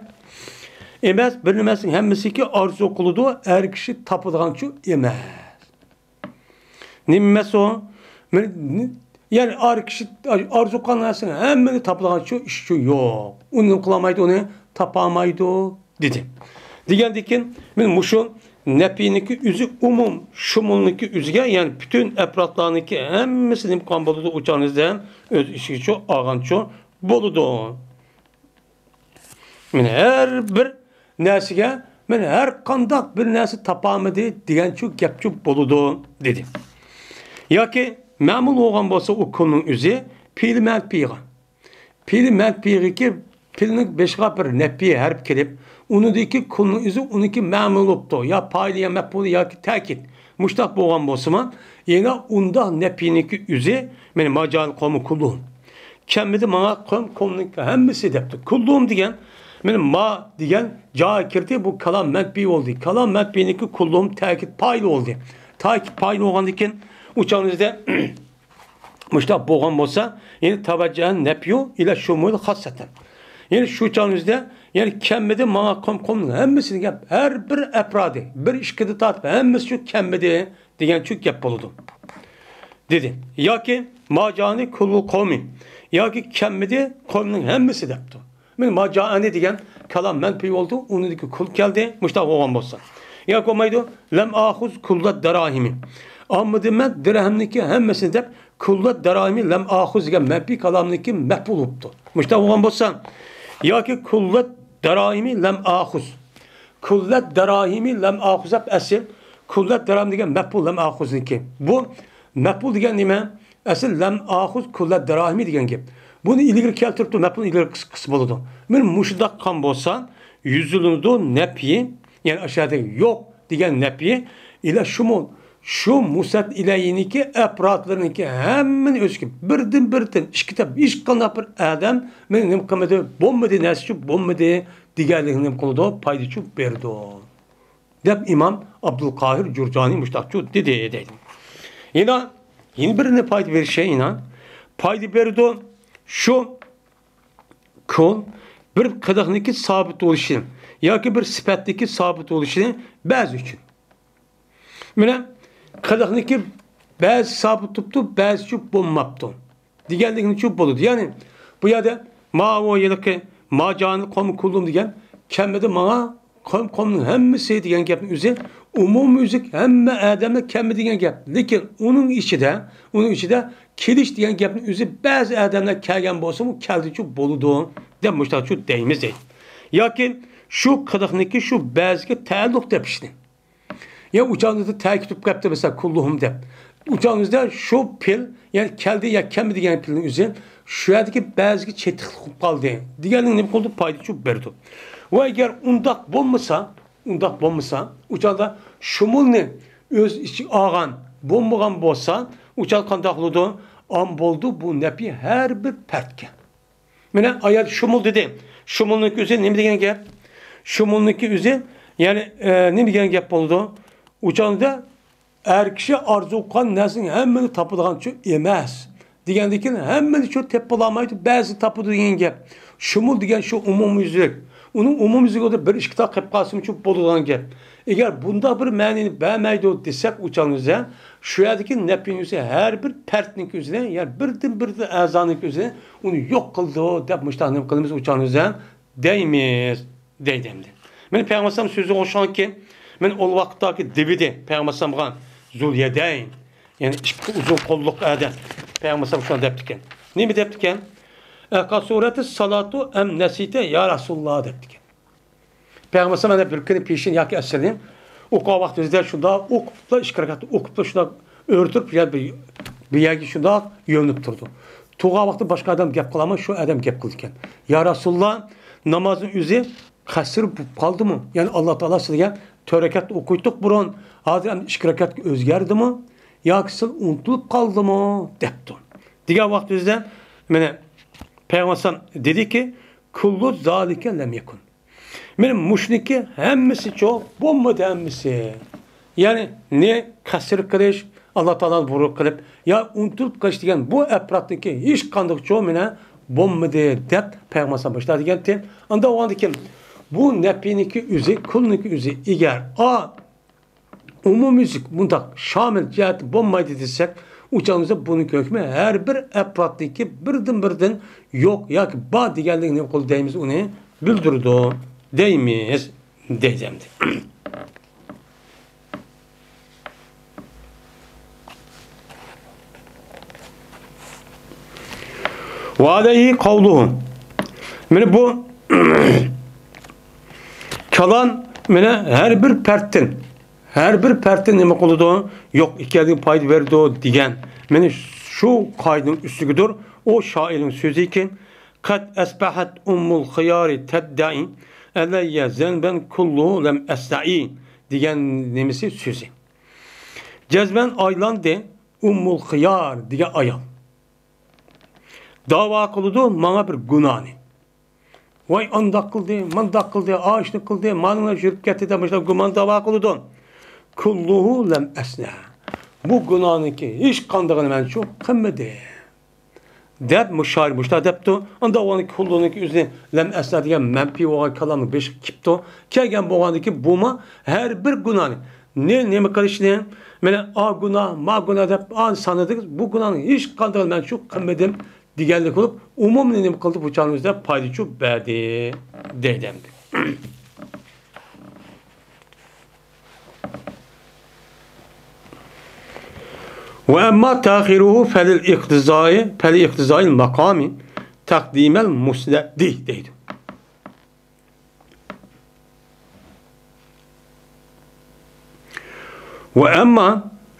ئەمەس، بىر نېمىسىنىڭ ھەممىسىگە ئارزۇ قىلىدۇ، ھەر كىشى تاپىدىغانچۇ ئەمەس. نېمە ئەمەس ئۇ؟ مەن-، يەنى ھەر كىشى ئارزۇ قىلغان نەرسىنىڭ ھەممىنى تاپىدىغانچۇ ئىشچۇ يوق. ئۇنى نېمە قىلالمايدۇ؟ ئۇنى تاپالمايدۇ. دېدى. دېگەندىكىن، مانا مۇشۇ نەپىنىڭكى ئۆزى ئومۇم شۇمۇلنىڭكى ئۆزىگە، يەنى پۈتۈن ئەپرادلارنىڭكى ھەممىسى نېمە قىلغان بولىدۇ؟ ئۇ چاغنىڭىزدا ئۆز ئىچىگىچۇ ئالغانچۇ بولىدۇ. مانا ھەر بىر نەرسىگە مانا ھەر قانداق بىر نەرسە تاپالمىدى دېگەنچۇ گەپچۇ بولىدۇ، دېدى. ياكى مەمۇل بولغان بولسا ئۇ كۇلنىڭ ئۆزى پېئىل مەنپىيغا. پېئىل مەنپىيغىكى پېئىلنىڭ بېشىغا بىر نەپىي ھەرپ كېلىپ، ئۇنىڭدىكى كۇلنىڭ ئۆزى ئۇنىڭكى مەمۇل بوپتۇ. يا پائىلى، يا مەپئۇلى، ياكى تەكىت. مۇشتاق بولغان بولسىمۇ، يەنە ئۇنداق نەپىينىڭكى ئۆزى، مانا ما جائەنىل قەۋمۇ كۇللۇھۇم. كەلمىدى ماڭا قەۋم، قەۋمنىڭ ھەممىسى دەپتۇ. كۇللۇھۇم دېگەن، مانا ما دېگەن جايغا كىردى، بۇ كالام مەنپىي بولدى. كالام مەنپىينىڭكى كۇللۇھۇم تەكىت پائىل بولدى. تەكىت پائىل بولغاندىن كېيىن، ئۇ چاغنىڭىزدا مۇشتاق بولغان بولسا، يەنى تەۋەججەھە نەپيۇ ئىلە شۇمۇل خاسسەتەن. يەنى شۇ چاغنىڭىزدا، يەنى كەلمىدى ماڭا قەۋم، قەۋمنىڭ ھەممىسى دېگەن ھەر بىر ئەپرادى، بىر ئىككىدىن تارتىپ ھەممىسى شۇ كەلمىدى دېگەن شۇ گەپ بولىدۇ، دېدى. ياكى ما جائەنىل كۇللۇ قەۋمى، ياكى كەلمىدى قەۋمنىڭ ھەممىسى دەپتۇ. مانا ما جائەنى دېگەن كالام مەنپىي بولدى، ئۇنىڭدىكى كۇل كەلدى، مۇشتاق بولغان بولسا. ياكى بولمايدۇ، لەم ئاخۇز كۇللەد دەراھىمى. ئالمىدىم مەن دىرھەمنىڭكى ھەممىسىنى دەپ، كۇللەد دەراھىمى لەم ئاخۇز دېگەن مەنپىي كالامنىڭكى مەپئۇلى بوپتۇ. مۇشتاق بولغان بولسا، ياكى كۇللەد دەراھىمى لەم ئاخۇز. كۇللەت دەراھىمى لەم ئاخۇز دەپ ئەسلى كۇللەت دەراھىم دېگەن مەپئۇل لەم ئاخۇزنىڭكى. بۇ مەپئۇل دېگەن نېمە؟ ئەسلى لەم ئاخۇز كۇللەت دەراھىمى دېگەن گەپ. بۇنى ئىلگىرى كەلتۈرۈپتۇ، مەپئۇل ئىلگىرى قىس-، قىسمى بولىدۇ. مانا مۇشۇنداق قىلغان بولسا، يۈزلىنىدۇ نەپيى، يەنى ئاشۇ يەردە يوق دېگەن نەپيى، ئىلە شۇمۇل، شۇ مۇسەد ئىلەيھىنىڭكى ئەپرادلىرىنىڭكى ھەممىنى ئۆز ئىچىگە بىردىن بىردىن ئىككى تەپ ھېچقانداق بىر ئادەم مېنى نېمە قىلمىدى، بولمىدى، نەرسىچۇ بولمىدى دېگەنلىكنى نېمە قىلىدۇ، پايدىچۇ بېرىدۇ، دەپ ئىمام ئابدۇلقاھىر جۇرجانى مۇشتاقچۇ دېدى، دەيدۇ. يەنە، يەنە بىرىنى پايدا بېرىشى، يەنە پايدا بېرىدۇ. شۇ كۇل بىر قىلىقنىڭكى سابىت بولۇشى ياكى بىر سۈپەتنىڭكى سابىت بولۇشى بەزى ئۈچۈن. مانا، قىلىقنىڭكى بەزى سابىت تۇرۇپتۇ، بەزىچۇ بولماپتۇ دېگەنلىكنىچۇ بولىدۇ. يەنى، بۇ يەردە ماۋۇ ھېلىقى ما جائەنىل قەۋمۇ كۇللۇھۇم دېگەن كەلمىدى ماڭا قەۋم، قەۋمنىڭ ھەممىسى دېگەن گەپنىڭ ئۆزى ئومۇميۈزلۈك ھەممە ئادەملەر كەلمىدى دېگەن گەپ. لېكىن ئۇنىڭ ئىچىدە، ئۇنىڭ ئىچىدە كېلىش دېگەن گەپنىڭ ئۆزى بەزى ئادەملەر كەلگەن بولسىمۇ كەلدىچۇ بولىدۇ دەپ مۇشتاقچۇ دەيمىز دەيدۇ. ياكى شۇ قىلىقنىڭكى شۇ بەزىگە تەئەللۇق دەپ ئىشنى. يا ئۇچاغىڭىزدا تەكىت تۇرۇپ كەپتۇ، مەسىلەن، كۇللۇھۇم دەپ. ئۇچاغىڭىزدا شۇ پېئىل، يەنى كەلدى يا كەلمىدى دېگەن پېئىلنىڭ ئۆزى شۇ يەردىكى بەزىگە چېتىقلىق بولۇپ قالدى دېگەننىڭ نېمە قىلىدۇ؟ پايدىچۇ بېرىدۇ. ۋە ئەگەر ئۇنداق بولمىسا، ئۇنداق بولمىسا، ئۇچاغدا شۇمۇلنى ئۆز ئىچىگە ئالغان بولمىغان بولسا، ئۇچاغدا قانداق بولىدۇ؟ ئام بولىدۇ بۇ نەپى ھەر بىر پەردكە. مانا ئايەت شۇمۇل دېدى. شۇمۇلنىڭكى ئۆزى نېمە دېگەن گەپ؟ شۇمۇلنىڭكى ئۆزى، يەنى، ئە، نېمە دېگەن گەپ بولىدۇ؟ ئۇچاندا ئەر كىشى ئارزۇ قىلغان نەرسىنىڭ ھەممىنى تاپىدىغانچۇ ئەمەس. دېگەندىكىن ھەممىنى شۇ تېپىپ بولالمايدۇ، بەزىسى تاپىدۇ دېگەن گەپ. شۇمۇل دېگەن شۇ ئومۇميۈزلۈك. ئۇنىڭ ئومۇميۈزلۈكىدە بىر ئىككىتال قېلىپ قالسىمۇچۇ بولىدىغان گەپ. ئەگەر بۇنداق بىر مەنىنى بەرمەيدۇ دېسەك، ئۇچاندا شۇ يەردىكى نەپىنىڭ ئۆزى ھەر بىر پەردنىڭكى ئۆزىنى، يەنى بىردىن بىر ئەزانىڭكى ئۆزىنى ئۇنى يوق قىلىدۇ دەپ مۇشۇنداق نېمە قىلىمىز، ئۇچاندا دەيمىز، دەيدۇ ئەمدى. مانا پەيغەمبەر ئەلەيھىسسالام سۆزىگە ئوخشىغانكى، مانا ئۇ ۋاقىتتاكى دېۋىدى پەيغەمبەر ئەلەيھىسسالامغا زۇل يەدەين، يەنى ئىككى ئۇزۇن قوللۇق ئادەم پەيغەمبەر ئەلەيھىسسالام شۇنداق دەپتىكەن. نېمە دەپتىكەن؟ ئەقەسۇرەتىس سالاتۇ ئەم نەسىتە يا رەسۇلاللا دەپتىكەن. پەيغەمبەر ئەلەيھىسسالام مانا بىر كۈنى پېشىن ياكى ئەسىرنى ئوقۇغان ۋاقتىمىزدا شۇنداق ئوقۇپلا، ئىككى رەكەت ئوقۇپلا شۇنداق ئۆرتۈپ، يا بىر، بىر يەرگە شۇنداق يۆلىنىپ تۇرىدۇ. تۇرغان ۋاقتىدا باشقا ئادەم گەپ قىلالماي، شۇ ئادەم گەپ قىلىدىكەن. يا رەسۇلاللا، نامازنىڭ ئۆزى قەسىر بولۇپ قالدىمۇ؟ يەنى ئاللا تائالا سىلىگە تۆت رەكەت ئوقۇيتتۇق بۇرۇن، ھازىر ئەمدى ئىككى رەكەتكە ئۆزگەردىمۇ؟ ياكى سىل ئۇنتۇلۇپ قالدىمۇ؟ دەپتۇ. دېگەن ۋاقتىمىزدا مانا پەيغەمبەر ئەلەيھىسسالام دېدىكى، كۇللۇ زالىكە لەم يەكۇن. مانا مۇشۇنىڭكى ھەممىسىچۇ بولمىدى ھەممىسى. يەنى نى قەسىر قىلىش، ئاللا تائالانى بۇيرۇق قىلىپ، يا ئۇنتۇلۇپ قېلىش دېگەن بۇ ئەپرادنىڭكى ھېچقانداقچۇ مانا بولمىدى دەپ پەيغەمبەر ئەلەيھىسسالام باشلاپ دېگەنتى. ئاندا ئۇندىن كېيىن بۇ نەپىنىڭكى ئۆزى، كۇلنىڭكى ئۆزى ئەگەر ئا ئومۇميۈزلۈك مۇنداق شامىل جەھەتتە بولمايدۇ دېسەك، ئۇچاندا بۇنىڭ ھۆكمى ھەر بىر ئەپرادنىڭكى بىردىن بىردىن يوق ياكى بار دېگەنلىكنى نېمە قىلىدۇ دەيمىز، ئۇنى بىلدۈرىدۇ دەيمىز، دەيدۇ ئەمدى. ۋەئەلەيھى قەۋلۇھۇ. مانا بۇ كالام مانا ھەر بىر پەرتتىن، ھەر بىر پەرتتىن نېمە قىلىدۇ؟ يوق، ئىككىدىن پايدا بېرىدۇ دېگەن. مانا شۇ قائىدىنىڭ ئۈستىگىدۇر ئۇ شائىرنىڭ سۆزىكى، «قەد ئەسبەھەت ئۇممۇل خىيارى تەددەئى ئەلەييە زەنبەن كۇللۇھۇ لەم ئەسنەئى» دېگەن نېمىسى، سۆزى. جەزمەن ئايلاندى ئۇممۇل خىيار دېگەن ئايال. داۋا قىلىدۇ ماڭا بىر گۇناھنى. ۋاي، ئانداق قىلدى، مانداق قىلدى، ئاشۇنى قىلدى، مانىڭلار يۈرۈپ كەتتى دەپ مۇشۇنداق گۇمان داۋا قىلىدۇ. كۇللۇھۇ لەم ئەسنە. بۇ گۇناھنىڭكى ھېچقاندىقىنى مەن شۇ قىلمىدىم. دەپ مۇشۇ شائىر مۇشۇنداق دەپتۇ. ئانداق بولغاندىكىن كۇللۇنىڭكى ئۆزى لەم ئەسنە دېگەن مەنپىي بولغان كالامنىڭ بېشىغا كېلىپتۇ. كەلگەن بولغاندىكىن بۇمۇ ھەر بىر گۇناھنى، نى-، نېمە قىلىشنى، مانا ئا گۇناھ، ما گۇناھ دەپ ئا سانىدىكى بۇ گۇناھنىڭ ھېچقاندىقىنى مەن شۇ قىلمىدىم دېگەنلىك بولۇپ، ئومۇمنى نېمە قىلدى؟ بۇ چاغنىڭ ئۆزىدە پايدا چۈ بەردى دەيدۇ ئەمدى. ۋە ئەمما تەخىرۇھۇ فەلىل ئىقتىزائى، فەلىل ئىقتىزائىل ماقامى تەقدىمەل مۇسنەدى دەيدۇ. ۋە ئەمما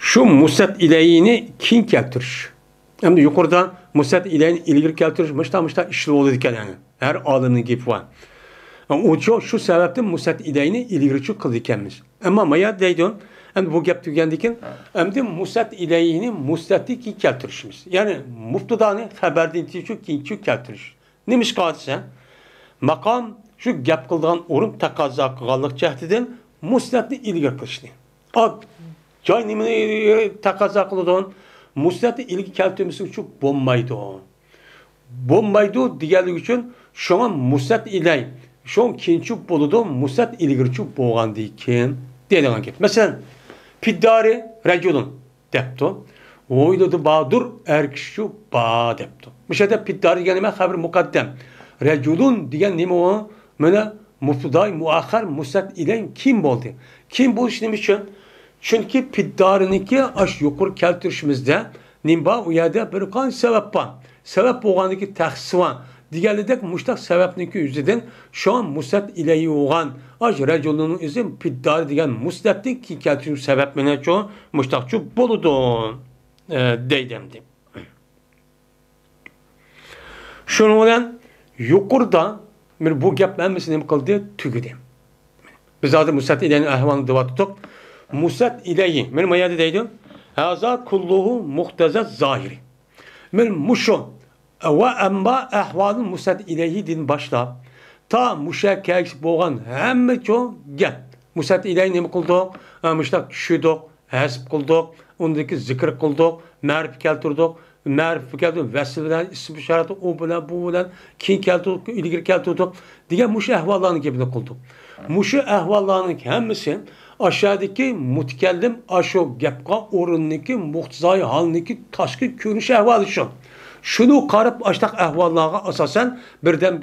شۇ مۇسنەد ئىلەيھىنى كېيىن كەلتۈرۈش. ئەمدى يۇقىرىدا مۇسنەد ئىلەيھىنى ئىلگىرى كەلتۈرۈش مۇشتا مۇشتا ئىشلىۋالىدىكەن، يەنى ھەر ئالىمنىڭ گېپى بار. ئۇ شۇ، شۇ سەۋەبتىن مۇسنەد ئىلەيھىنى ئىلگىرىچۇ قىلىدىكەنمىز. ئەمما مايا دەيدۇ، ئەمدى بۇ گەپ تۈگىگەندىن كېيىن، ئەمدى مۇسنەد ئىلەيھىنى مۇسنەدتىن كېيىن كەلتۈرۈشىمىز. يەنى مۇبتىدانى خەبەردىن كېيىنچۇ، كېيىنچۇ كەلتۈرۈش. نېمىشقا دېسە، ماقام شۇ گەپ قىلىدىغان ئورۇن تەقەززا قىلغانلىق جەھىتىدىن مۇسنەدنى ئىلگىرى قىلىشنى. ئا، جاي نېمىنى تەقەززا قىلىدۇ؟ مۇسنەدنى ئىلگىرى كەلتۈرمىسە ئۇچۇ بولمايدۇ. بولمايدۇ دېگەنلىكى ئۈچۈن شۇڭا مۇسنەد ئىلەي، شۇڭ كېيىنچۇ بولىدۇ، مۇسنەد ئىلگىرىچۇ بولغاندىن كېيىن دەيدىغان گەپ. مەسىلەن، پىددارى رەجۇلۇن دەپتۇ. ھويلىدا باردۇر، ئەر كىشىچۇ بار دەپتۇ. مۇشۇ يەردە پىددارى دېگەن نېمە؟ خەبىرى مۇقەددەم. رەجۇلۇن دېگەن نېمە ئۇ؟ مانا مۇبتىدائى مۇئەخخەر مۇسنەد ئىلەي كېيىن بولدى. كېيىن بولۇش نېمە ئۈچۈن؟ چۈنكى پىددارىنىڭكى ئاش يۇقىرى كەلتۈرۈشىمىزدە نېمە بار؟ ئۇ يەردە بىر قانچە سەۋەب بار. سەۋەب بولغاندىكى تەخسىسى بار. دېگەنلىدەك مۇشتاق سەۋەبنىڭكى يۈزىدىن شۇڭا مۇسنەد ئىلەيھى بولغان ئاش رەجۇلۇننىڭ ئۆزى پىددارى دېگەن مۇسنەدنى كېيىن كەلتۈرۈش سەۋەب مېنىڭچۇ مۇشتاقچۇ بولىدۇ، ئە، دەيدۇ ئەمدى. شۇنىڭ بىلەن يۇقىرىدا مانا بۇ گەپ ھەممىسى نېمە قىلدى؟ تۈگىدى. بىز ھازىر مۇسنەد ئىلەيھىنىڭ ئەھۋالىنى دەۋاتتۇق. مۇسنەد ئىلەيھى، مانا ما يەردە دەيدۇ، ھازا كۇللۇھۇ مۇقتەزا زاھىرى. مانا مۇشۇ ۋە ئەمما ئەھۋالى مۇسنەد ئىلەيھىدىن باشلاپ تا مۇشۇ يەرگە كەلگۈچە بولغان ھەممە چوڭ گەپ. مۇسنەد ئىلەيھى نېمە قىلدۇق؟ ئە، مۇشۇنداق چۈشۈردۇق، ھەزىپ قىلدۇق، ئۇندىن كېيىن زىكىر قىلدۇق، مەرىپە كەلتۈردۇق، مەرىپە كەلتۈردۇق، ۋەسىل بىلەن، ئىسىم ئىشارەت، ئۇ بىلەن، بۇ بىلەن، كېيىن كەلتۈردۇق، ئىلگىرى كەلتۈردۇق دېگەن مۇشۇ ئەھۋاللارنىڭ گېپىنى قىلدۇق. مۇشۇ ئەھۋاللارنىڭ ھەممىسى ئاشۇ يەردىكى مۇتەكەللىم ئاشۇ گەپقا ئورۇندىكى مۇقتىزاي ھالنىكى تاشقى كۆرۈنۈش ئەھۋالى شۇ. شۇنى قاراپ ئاشۇنداق ئەھۋاللارغا ئاساسەن بىردەم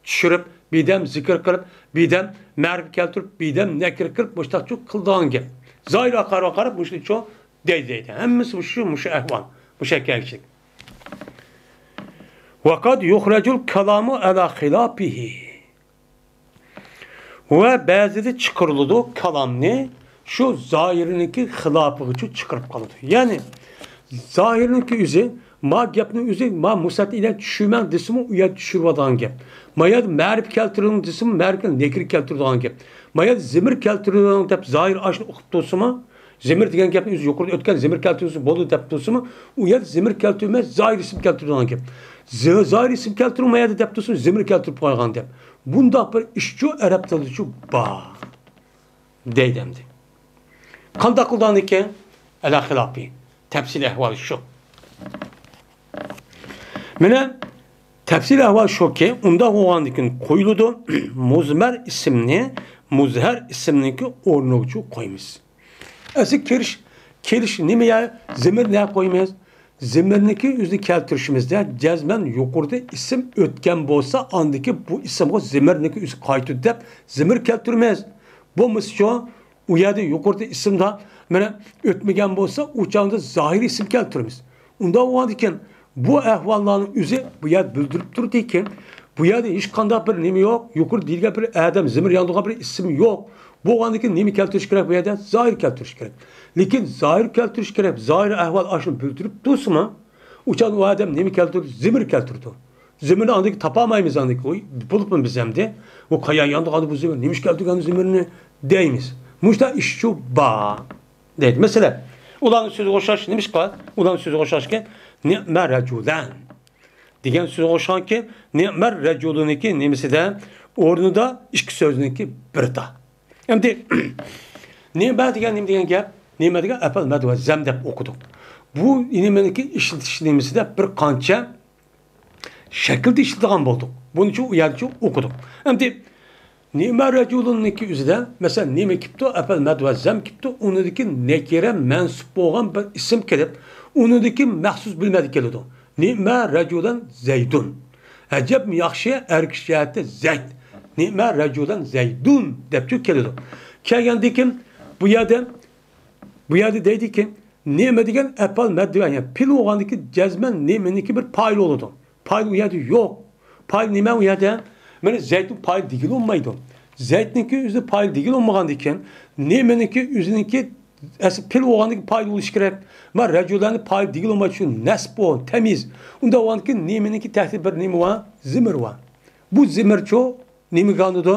چۈشۈرۈپ، بىردەم زىكىر قىلىپ، بىردەم مەرىپە كەلتۈرۈپ، بىردەم نەكىر قىلىپ، مۇشۇنداقچۇ قىلىدىغان گەپ. زاھىرغا قارىغان قاراپ مۇشۇنىچۇ دەيدۇ، دەيدۇ. ھەممىسى مۇشۇ، مۇشۇ ئەھۋال، مۇشۇ ئەكەلگۈچىلىك. ۋەقەد يۇخرەجۇل كالامۇ ئەلا خىلاپىھى. ۋە بەزىدە چىقىرىلىدۇ كالامنى شۇ زاھىرنىڭكى خىلاپىغىچۇ چىقىرىپ قالىدۇ. يەنى زاھىرنىڭكى ئۆزى، ما گەپنىڭ ئۆزى، ما مۇسنەد ئىلەيھى چۈشۈرمەڭ دېسىمۇ، ئۇ يەردە چۈشۈرۈۋالىدىغان گەپ. ما يەردە مەرىپە كەلتۈرۈڭ دېسىمۇ، مەرىپە نەكىر كەلتۈرىدىغان گەپ. ما يەردە زېمىر كەلتۈرۈڭ دەپ زاھىر ئاشۇنى ئوقۇپ تۇرسىمۇ، زېمىر دېگەن گەپنى ئۆزى يۇقىرىدا ئۆتكەن زېمىر كەلتۈرسە بولدى دەپ تۇرسىمۇ، ئۇ يەردە زېمىر كەلتۈرمەي، زاھىر ئىسىم كەلتۈرىدىغان گەپ. زا-، زاھىر ئىسىم كەلتۈرۈڭ ما يەردە دەپ تۇرسىمۇ، زېمىر كەلتۈرۈپ قويغان گەپ. بۇنداق بىر ئىشچۇ ئەرەب تىلىدىچۇ بار. دەيدۇ ئەمدى. قانداق قىلىدىغاندىكىن؟ ئەلا خىلاپى. تەپسىلىي ئەھۋالى شۇ. مانا، تەپسىلىي ئەھۋال شۇكى، ئۇنداق بولغاندىكىن قويۇلىدۇ، مۇزمەر ئىسىمنى مۇزھەر ئىسىمنىڭكى ئورنىغىچۇ قويىمىز. ئەسلى كىرىش، كېلىش نېمە يا؟ زېمىر نە قويىمىز؟ زېمىرنىڭكى ئۆزىنى كەلتۈرۈشىمىزدە جەزمەن يۇقىرىدا ئىسىم ئۆتكەن بولسا، ئاندىكى بۇ ئىسىمغا زېمىرنىڭكى ئۆزى قايتىدۇ دەپ زېمىر كەلتۈرىمىز. بولمىسىچۇ، ئۇ يەردە يۇقىرىدا ئىسىمدا مانا ئۆتمىگەن بولسا، ئۇ چاغدا زاھىر ئىسىم كەلتۈرىمىز. ئۇنداق بولغاندىكىن، بۇ ئەھۋاللارنىڭ ئۆزى بۇ يەردە بىلدۈرۈپ تۇرىدىكى، بۇ يەردە ھېچقانداق بىر نېمە يوق. يۇقىرىدا دېيىلگەن بىر ئادەم زېمىر يانىدىغان بىر ئىسىم يوق. بولغاندىن كېيىن نېمە كەلتۈرۈش كېرەك بۇ يەردە؟ زاھىر كەلتۈرۈش كېرەك. لېكىن زاھىر كەلتۈرۈش كېرەك. زاھىر ئەھۋال ئاشۇنى بىلدۈرۈپ تۇرسىمۇ، ئۇ چاغدا ئۇ ئادەم نېمە كەلتۈردى؟ زېمىر كەلتۈردى. زېمىرنى ئاندىن كېيىن تاپالمايمىز ئاندىن كېيىن. ئۇي، بولۇپمۇ بىز ئەمدى؟ ئۇ قايا ياندۇرغاندۇ بۇ زېمىر؟ نېمە ئىش كەلتۈرگەندۇ زېمىرنى؟ دەيمىز. مۇشۇنداق ئىشچۇ بار. دەيدۇ. مەسىلەن، ئۇلارنىڭ سۆزىگە ئوخشاش، نېمىشقا؟ ئۇلارنىڭ سۆزىگە ئوخشاشكەن، نىئمە رەجۇلەن دېگەن سۆزگە ئوخشىغانكى، نىئمە رەجۇلۇنىڭكى نېمىسىدە، ئورنىدا ئىككى سۆزنىڭكى بىرىدە. ئەمدى، نىئمە دېگەن نېمە دېگەن گەپ؟ نىئمە دېگەن ئەپئەل مەد ۋە زەم دەپ ئوقۇدۇق. بۇ نىئمىنىڭكى ئىشلىتىش نېمىسىدە بىر قانچە شەكىلدە ئىشلىتىدىغان بولدۇق. بۇنىچۇ ئۇ يەرچۇ ئوقۇدۇق. ئەمدى نىئمە رەجۇلۇننىڭكى ئۆزىدە، مەسىلەن، نېمە كېپتۇ؟ ئەپئەل مەد ۋە زەم كېپتۇ. ئۇنىڭدىكى نەكىرە مەنسۇپ بولغان بىر ئىسىم كېلىپ، ئۇنىڭدىكى مەخسۇس بىلمەدە كېلىدۇ. نىئمە رەجۇلەن زەيدۇن. ئەجەب ياخشى ئەر كىشى جەھەتتە زەيد. نىئمە رەجۇلەن زەيدۇن دەپچۇ كېلىدۇ. كەلگەندىكىن بۇ يەردە، بۇ يەردە دەيدىكى، نېمە دېگەن ئەپئال مەد ۋە، يەنى پېئىل بولغاندىكى جەزمەن نېمىنىڭكى بىر پائىل بولىدۇ. پائىل ئۇ يەردە يوق. پائىل نېمە ئۇ يەردە؟ مانا زەيدنىڭ پائىل دېگىلى بولمايدۇ. زەيدنىڭكى ئۆزى پائىل دېگىلى بولمىغاندىكىن، نېمىنىڭكى ئۆزىنىڭكى ئەسلى پېئىل بولغاندىكى پائىل بولۇشى كېرەك. مانا رەجۇلەننى پائىل دېگىلى بولمايدۇ، شۇ نەسب بۇ، تەميىز. ئۇنداق بولغاندىكىن نېمىنىڭكى تەھتىدە بىر نېمە بار؟ زېمىر بار. بۇ زېمىرچۇ نېمىگە يانىدۇ؟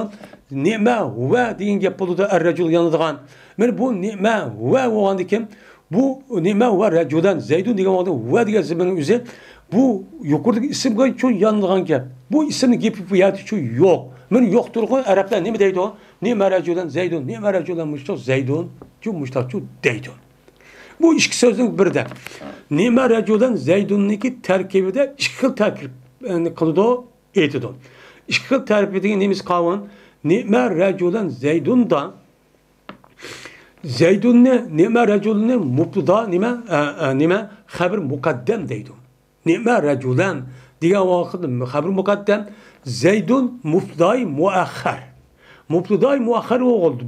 نېمە ۋە دېگەن گەپ بولىدۇ، ئەر رەجۇل يانىدىغان. مانا بۇ نېمە ۋە بولغاندىكىن، بۇ نېمە ۋە رەجۇلەن زەيدۇن دېگەن ۋاقىتتا ۋە دېگەن زېمىرنىڭ ئۆزى بۇ يۇقىرىدىكى ئىسىمگە شۇ يانىدىغان گەپ. بۇ ئىسىمنىڭ گېپى بۇ يەردە شۇ يوق. مانا يوق تۇرغۇ ئەرەبلەر نېمە دەيدۇ؟ نېمە رەجۇلەن زەيدۇن، نېمە رەجۇلەن مۇشتاق زەيدۇن، شۇ مۇشتاقچۇ دەيدۇ. بۇ ئىككى سۆزنىڭ بىرىدە. نېمە رەجۇلەن زەيدۇننىڭكى تەركىبىدە ئىككى خىل تەركىب، يەنى قىلىدۇ. ئېيتىدۇ. ئىككى خىل تەرىپىدىكى نېمىسى قاۋان؟ نېمە رەجۇلەن زەيدۇندا زەيدۇننى، نېمە رەجۇلنى مۇبتىدا، نېمە، ئە، ئە، نېمە خەبىر مۇقەددەم دەيدۇ. نېمە رەجۇلەن دېگەن ۋاقىتتا خەبىر مۇقەددەم، زەيدۇن مۇبتىداي مۇئەخخەر. مۇبتىداي مۇئەخخەر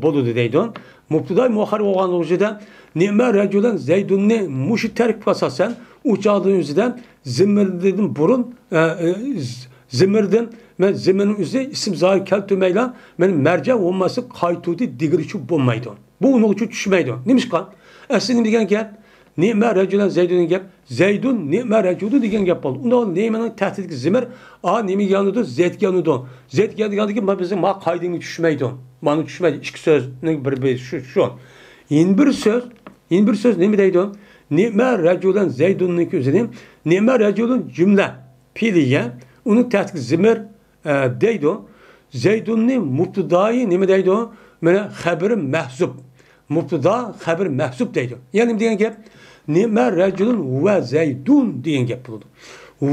بولىدۇ دەيدۇ. مۇبتىداي مۇئەخخەر بولغان ئۆزىدە نېمە رەجۇلەن زەيدۇننى مۇشۇ تەركىبكە ئاساسەن ئۇ چاغدىن ئۆزىدە زىممىردىن بۇرۇن، ئە، ئە، زىممىردىن، مەن زىممىرنىڭ ئۆزى ئىسىم زاھىر كەلتۈرمەيلا، مەن مەرجە بولماسا قايتۇردى دېگىلىچۇ بولمايدۇ. بۇ ئۇنىڭغىچۇ چۈشمەيدۇ. نېمىشقا؟ ئەسلى نېمە دېگەن گەپ؟ نېمە رەجۇلەن زەيدۇن دېگەن گەپ. زەيدۇن نېمە رەجۇلۇن دېگەن گەپ بولدى. ئۇندا نېمىنىڭ تەھتىدىكى زىمىر، ئا، نېمىگە يانىدۇ؟ زەيدكە يانىدۇ. زەيدكە يانىدىكەن، ما بىزنىڭ ما قائىدىمىزگە چۈشمەيدۇ. مانا چۈشمەيدۇ. ئىككى سۆزنىڭ بىر بىرى شۇ، شۇ. يەنە بىر سۆز، يەنە بىر سۆز نېمە دەيدۇ؟ نېمە رەجۇلەن زەيدۇننىڭكى ئۆزىنى، نېمە رەجۇلۇن جۈملە پېئلىيە، ئۇنىڭ تەھتىدىكى زىمىر، ئە، دەيدۇ. زەيدۇننى مۇبتىدايى نېمە دەيدۇ؟ مانا خەبىرى مەھزۇپ. مۇبتىدا خەبىرى مەھزۇپ دەيدۇ. يەنى نېمە دېگەن گەپ؟ نېمە رەجۇلۇن ۋە زەيدۇن دېگەن گەپ بولىدۇ.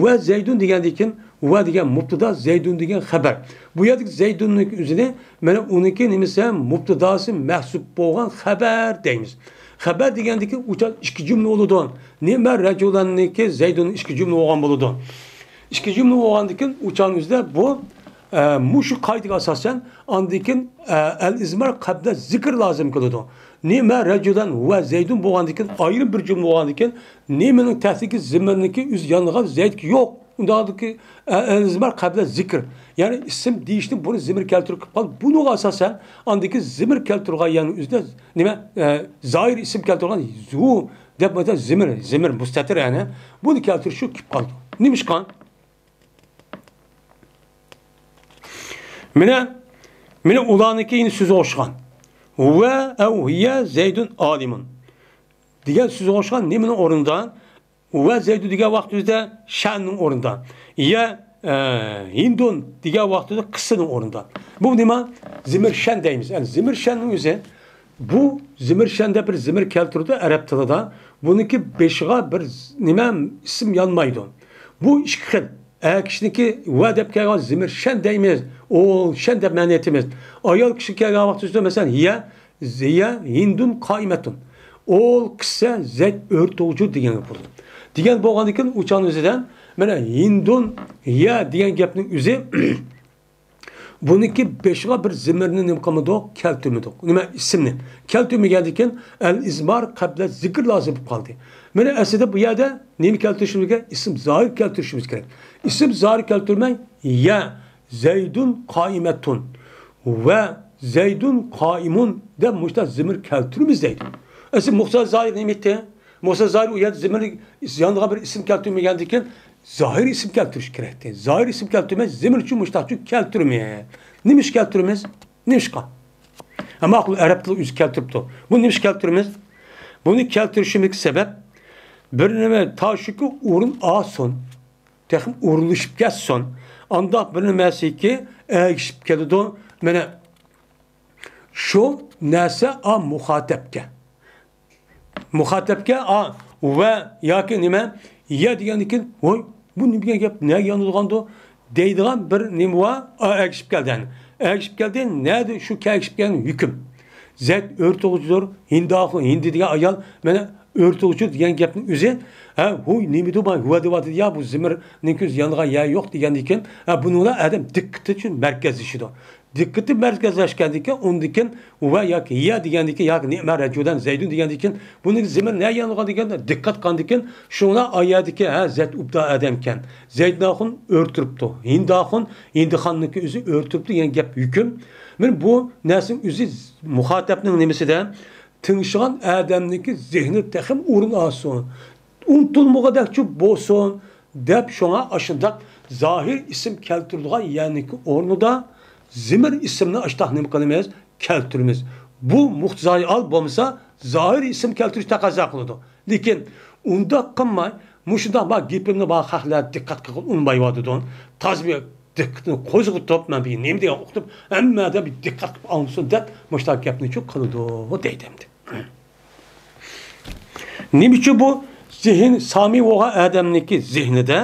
ۋە زەيدۇن دېگەندىن كېيىن، ۋە دېگەن مۇبتىدا، زەيدۇن دېگەن خەبەر. بۇ يەردىكى زەيدۇننىڭ ئۆزىنى، مانا ئۇنىڭكى نېمىسى، مۇبتىداسى مەھزۇپ بولغان خەبەر دەيمىز. خەبەر دېگەندىن كېيىن ئۇچان ئىككى جۈملە بولىدۇ. نېمە رەجۇلەننىڭكى زەيدۇن ئىككى جۈملە بولغان بولىدۇ. ئىككى جۈملە بولغاندىن كېيىن ئۇچان ئۆزىدە بۇ، ئە، مۇشۇ قائىدىگە ئاساسەن ئاندىن كېيىن، ئە، ئەل ئىزمار قەبلە زىكىر لازىم كېلىدۇ. نېمە رەجۇلەن ۋە زەيدۇن بولغاندىن كېيىن، ئايرىم بىر جۈملە بولغاندىن كېيىن، نېمىنىڭ تەھتىدىكى زىمىرنىڭكى ئۆزى يانغان زەيدكى يوق. ئۇنداقتىكى، ئە، ئەل ئىزمار قەبلە زىكىر. يەنى ئىسىم دېيىشتىن بۇرۇن زىمىر كەلتۈرۈپ قېلىپ قالدى. بۇنىڭغا ئاساسەن ئاندىكى زىمىر كەلتۈرگەن يەرنىڭ ئۆزىدە نېمە، ئە، زاھىر ئىسىم كەلتۈرگەن زۇ دەپ، مانا زىمىر، زىمىر مۇستەتىر يەنى. بۇنى كەلتۈرۈش شۇ كېلىپ قالدى. نېمىشقا؟ مانا، مانا ئۇلارنىڭكى يەنە سۆزى ئوخشىغان. ۋە ئەۋ ھىيە زەيدۇن ئالىمۇن دېگەن سۆزى ئوخشىغان نېمىنىڭ ئورنىدا؟ ۋە زەيدۇ دېگەن ۋاقتىمىزدا شەننىڭ ئورنىدا. يە، ئە، ھىندۇن دېگەن ۋاقتىدا قىسسىنىڭ ئورنىدا. بۇ نېمە؟ زىمىر شەن دەيمىز. يەنى زىمىر شەننىڭ ئۆزى، بۇ زىمىر شەن دەپ بىر زىمىر كەلتۈرىدۇ ئەرەب تىلىدا. بۇنىڭكى بېشىغا بىر ز-، نېمە، ئىسىم يانمايدۇ. بۇ ئىككى خىل. ئەر كىشىنىڭكى ۋە دەپ كەلگەن زىمىر شەن دەيمىز. ئوغۇل شەن دەپ مەنە ئېيتىمىز. ئايال كىشى كەلگەن ۋاقتىدا، مەسىلەن، ھىيە، زىيە، ھىندۇن قائىمەتۇن. ئوغۇل قىسسە زەيد ئۆرتوغجۇ دېگەن گەپ بولىدۇ. دېگەن بولغاندىن كېيىن ئۇ چاغنىڭ ئۆزىدە، مانا، ھىندۇن، ھىيە دېگەن گەپنىڭ ئۆزى، بۇنىڭكى بېشىغا بىر زىمىرنى نېمە قىلمىدۇق؟ كەلتۈرمىدۇق. نېمە، ئىسىمنى. كەلتۈرمىگەندىن كېيىن، ئەل ئىزمار قەبلە زىكىر لازىم بولۇپ قالدى. مانا، ئەسلىدە بۇ يەردە نېمە كەلتۈرۈشىمىز كېرەك؟ ئىسىم زاھىر كەلتۈرۈشىمىز كېرەك. ئىسىم زاھىر كەلتۈرمەي، يە، زەيدۇن قائىمەتۇن ۋە زەيدۇن قائىمۇن دەپ مۇشۇنداق زېمىر كەلتۈرىمىز دەيدۇ. ئەسلى مۇختىسار زاھىر نېمە ئىدى؟ مۇختىسار زاھىر ئۇ يەردە زېمىرنى يانغا بىر ئىسىم كەلتۈرمىگەندىكىن، زاھىر ئىسىم كەلتۈرۈش كېرەكتى. زاھىر ئىسىم كەلتۈرمەي، زېمىر ئۈچۈن مۇشۇنداقچۇ كەلتۈرىمىز. نېمە ئىش كەلتۈرىمىز؟ نېمىشقا؟ ھە، ماقۇل، ئەرەب تىلى ئۆزى كەلتۈرۈپتۇ. بۇ نېمىش كەلتۈرىمىز؟ بۇنى كەلتۈرۈشىمىزگە سەۋەب، بىر نېمە، تا شۇكى ئورۇن ئالسۇن، تېخىمۇ ئورۇنلىشىپ كەتسۇن. ئانداق بىر نېمەسىكى ئەگىشىپ كېلىدۇ. مانا شۇ نەرسە ئا مۇخاتەپكە. مۇخاتەپكە ئا ۋە ياكى نېمە يە دېگەندىن كېيىن، ۋاي، بۇ نېمە دېگەن گەپ، نەگە يانىدىغاندۇ دەيدىغان بىر نېمە بار، ئا ئەگىشىپ كەلدى. ئەگىشىپ كەلدى، نەدە شۇ ئەگىشىپ كەلگەن ھۆكۈم. زەيد ئۆرتىغۇچىدۇر، ھىنداخۇ، ھىندى دېگەن ئايال، مانا ئۆرتىغۇچى دېگەن گەپنىڭ ئۆزى، ھە، ھۇي، نېمىدۇ بار، ھۇۋا دېۋاتىدۇ يا، بۇ زېمىرنىڭ كۆزى يانغان يەر يوق دېگەندىن كېيىن، ھە، بۇنىڭلا ئادەم دىققىتى شۇ مەركەزلىشىدۇ. دىققىتى مەركەزلەشكەندىن كېيىن، ئۇندىن كېيىن ۋە ياكى يە دېگەندىن كېيىن، ياكى نېمە رەجۇلەن زەيدۇن دېگەندىن كېيىن، بۇنىڭ زېمىر نە يانغاندىن كېيىن، دىققەت قىلغاندىن كېيىن، شۇڭلا ئايەدىكى، ھە، زەيد ئوبدان ئادەمكەن. زەيدناخۇن ئۆرتۈرۈپتۇ. ھىنداخۇن، ھىندىخاننىڭكى ئۆزى ئۆرتۈرۈپتۇ دېگەن گەپ ھۆكۈم. مانا بۇ نەرسىنىڭ ئۆزى مۇخاتەپنىڭ نېمىسىدە، تىڭشىغان ئادەمنىڭكى زېھنى تېخىمۇ ئورۇن ئالسۇن، ئۇنتۇلمىغۇدەكچۇ بولسۇن دەپ، شۇڭا ئاشۇنداق زاھىر ئىسىم كەلتۈرىدىغان يەرنىڭكى ئورنىدا زېمىر ئىسىمنى ئاشۇنداق نېمە قىلىمىز؟ كەلتۈرىمىز. بۇ مۇختىسار ئال بولمىسا، زاھىر ئىسىم كەلتۈرۈش تەقەززا قىلىدۇ. لېكىن ئۇنداق قىلماي، مۇشۇنداق بار گېپىمنى بار خەقلەر دىققەت قىلغىلى ئۇنىمايۋاتىدۇ. تازا بىر دىققىتىنى قوزغىتىپ، مەن بىر نېمە دېگەن ئۇقتۇم، ھەممە ئادەم بىر دىققەت قىلىپ ئاڭلىسۇن دەپ، مۇشۇنداق گەپنى شۇ قىلىدۇ دەيدۇ ئەمدى. نېمە ئۈچۈن بۇ زېھىن سامى بولغان ئادەمنىڭكى زېھنىدە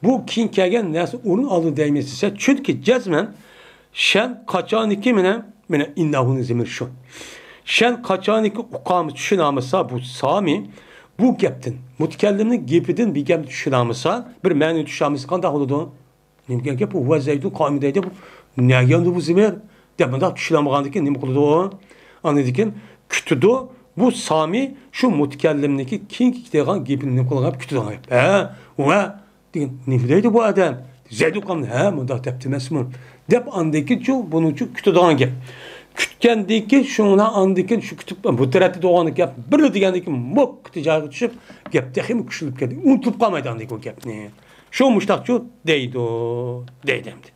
بۇ كېيىن كەلگەن نەرسە ئورۇن ئالدى دەيمىز دېسە، چۈنكى جەزمەن شەن قاچانكى مېنە، مېنە ئىنناھۇنىڭ زېمىرى شۇ. شەن قاچانكى ئۇقامىسا، چۈشىنەلمىسە بۇ سامى بۇ گەپتىن، مۇتەكەللىمنىڭ گېپىدىن بىر گەپنى چۈشىنەلمىسە، بىر مەنىنى چۈشىنەلمىسە قانداق بولىدۇ؟ نېمە دېگەن گەپ بۇ؟ ھۇۋا زەيدۇن قائىمۇن دەيدۇ. بۇ نەگە ياندى بۇ زېمىر؟ دەپ مۇنداق چۈشىنەلمىگەندىن كېيىن نېمە قىلىدۇ؟ ئاندىن كېيىن كۈتىدۇ. بۇ سامى شۇ مۇتەكەللىمنىڭكى كېيىنكى كېتىدىغان گېپىنى نېمە قىلىدىغان گەپ؟ كۈتىدىغان گەپ. ھە، ۋە دېگەن، نېمە دەيدۇ بۇ ئادەم؟ زەيدۇ قامدى، ھە، مۇنداق دەپتۇ ئەمەسمۇ؟ دەپ ئاندىن كېيىنچۇ، بۇنىڭچۇ كۈتىدىغان گەپ. كۈتكەندىن كېيىن شۇڭا ئاندىن كېيىن شۇ كۈتۈپ، بۇ تەرەپتە بولغان گەپ بىرلا دېگەندىن كېيىن موك جايغا چۈشۈپ، گەپ تېخىمۇ كۈچلىنىپ كەتتى. ئۇنتۇلۇپ قالمايدۇ ئاندىن كېيىن ئۇ گەپنى. شۇ مۇشتاقچۇ دەيدۇ، دەيدۇ ئەمدى.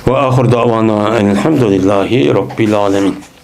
وآخر دعوانا أن الحمد لله رب العالمين.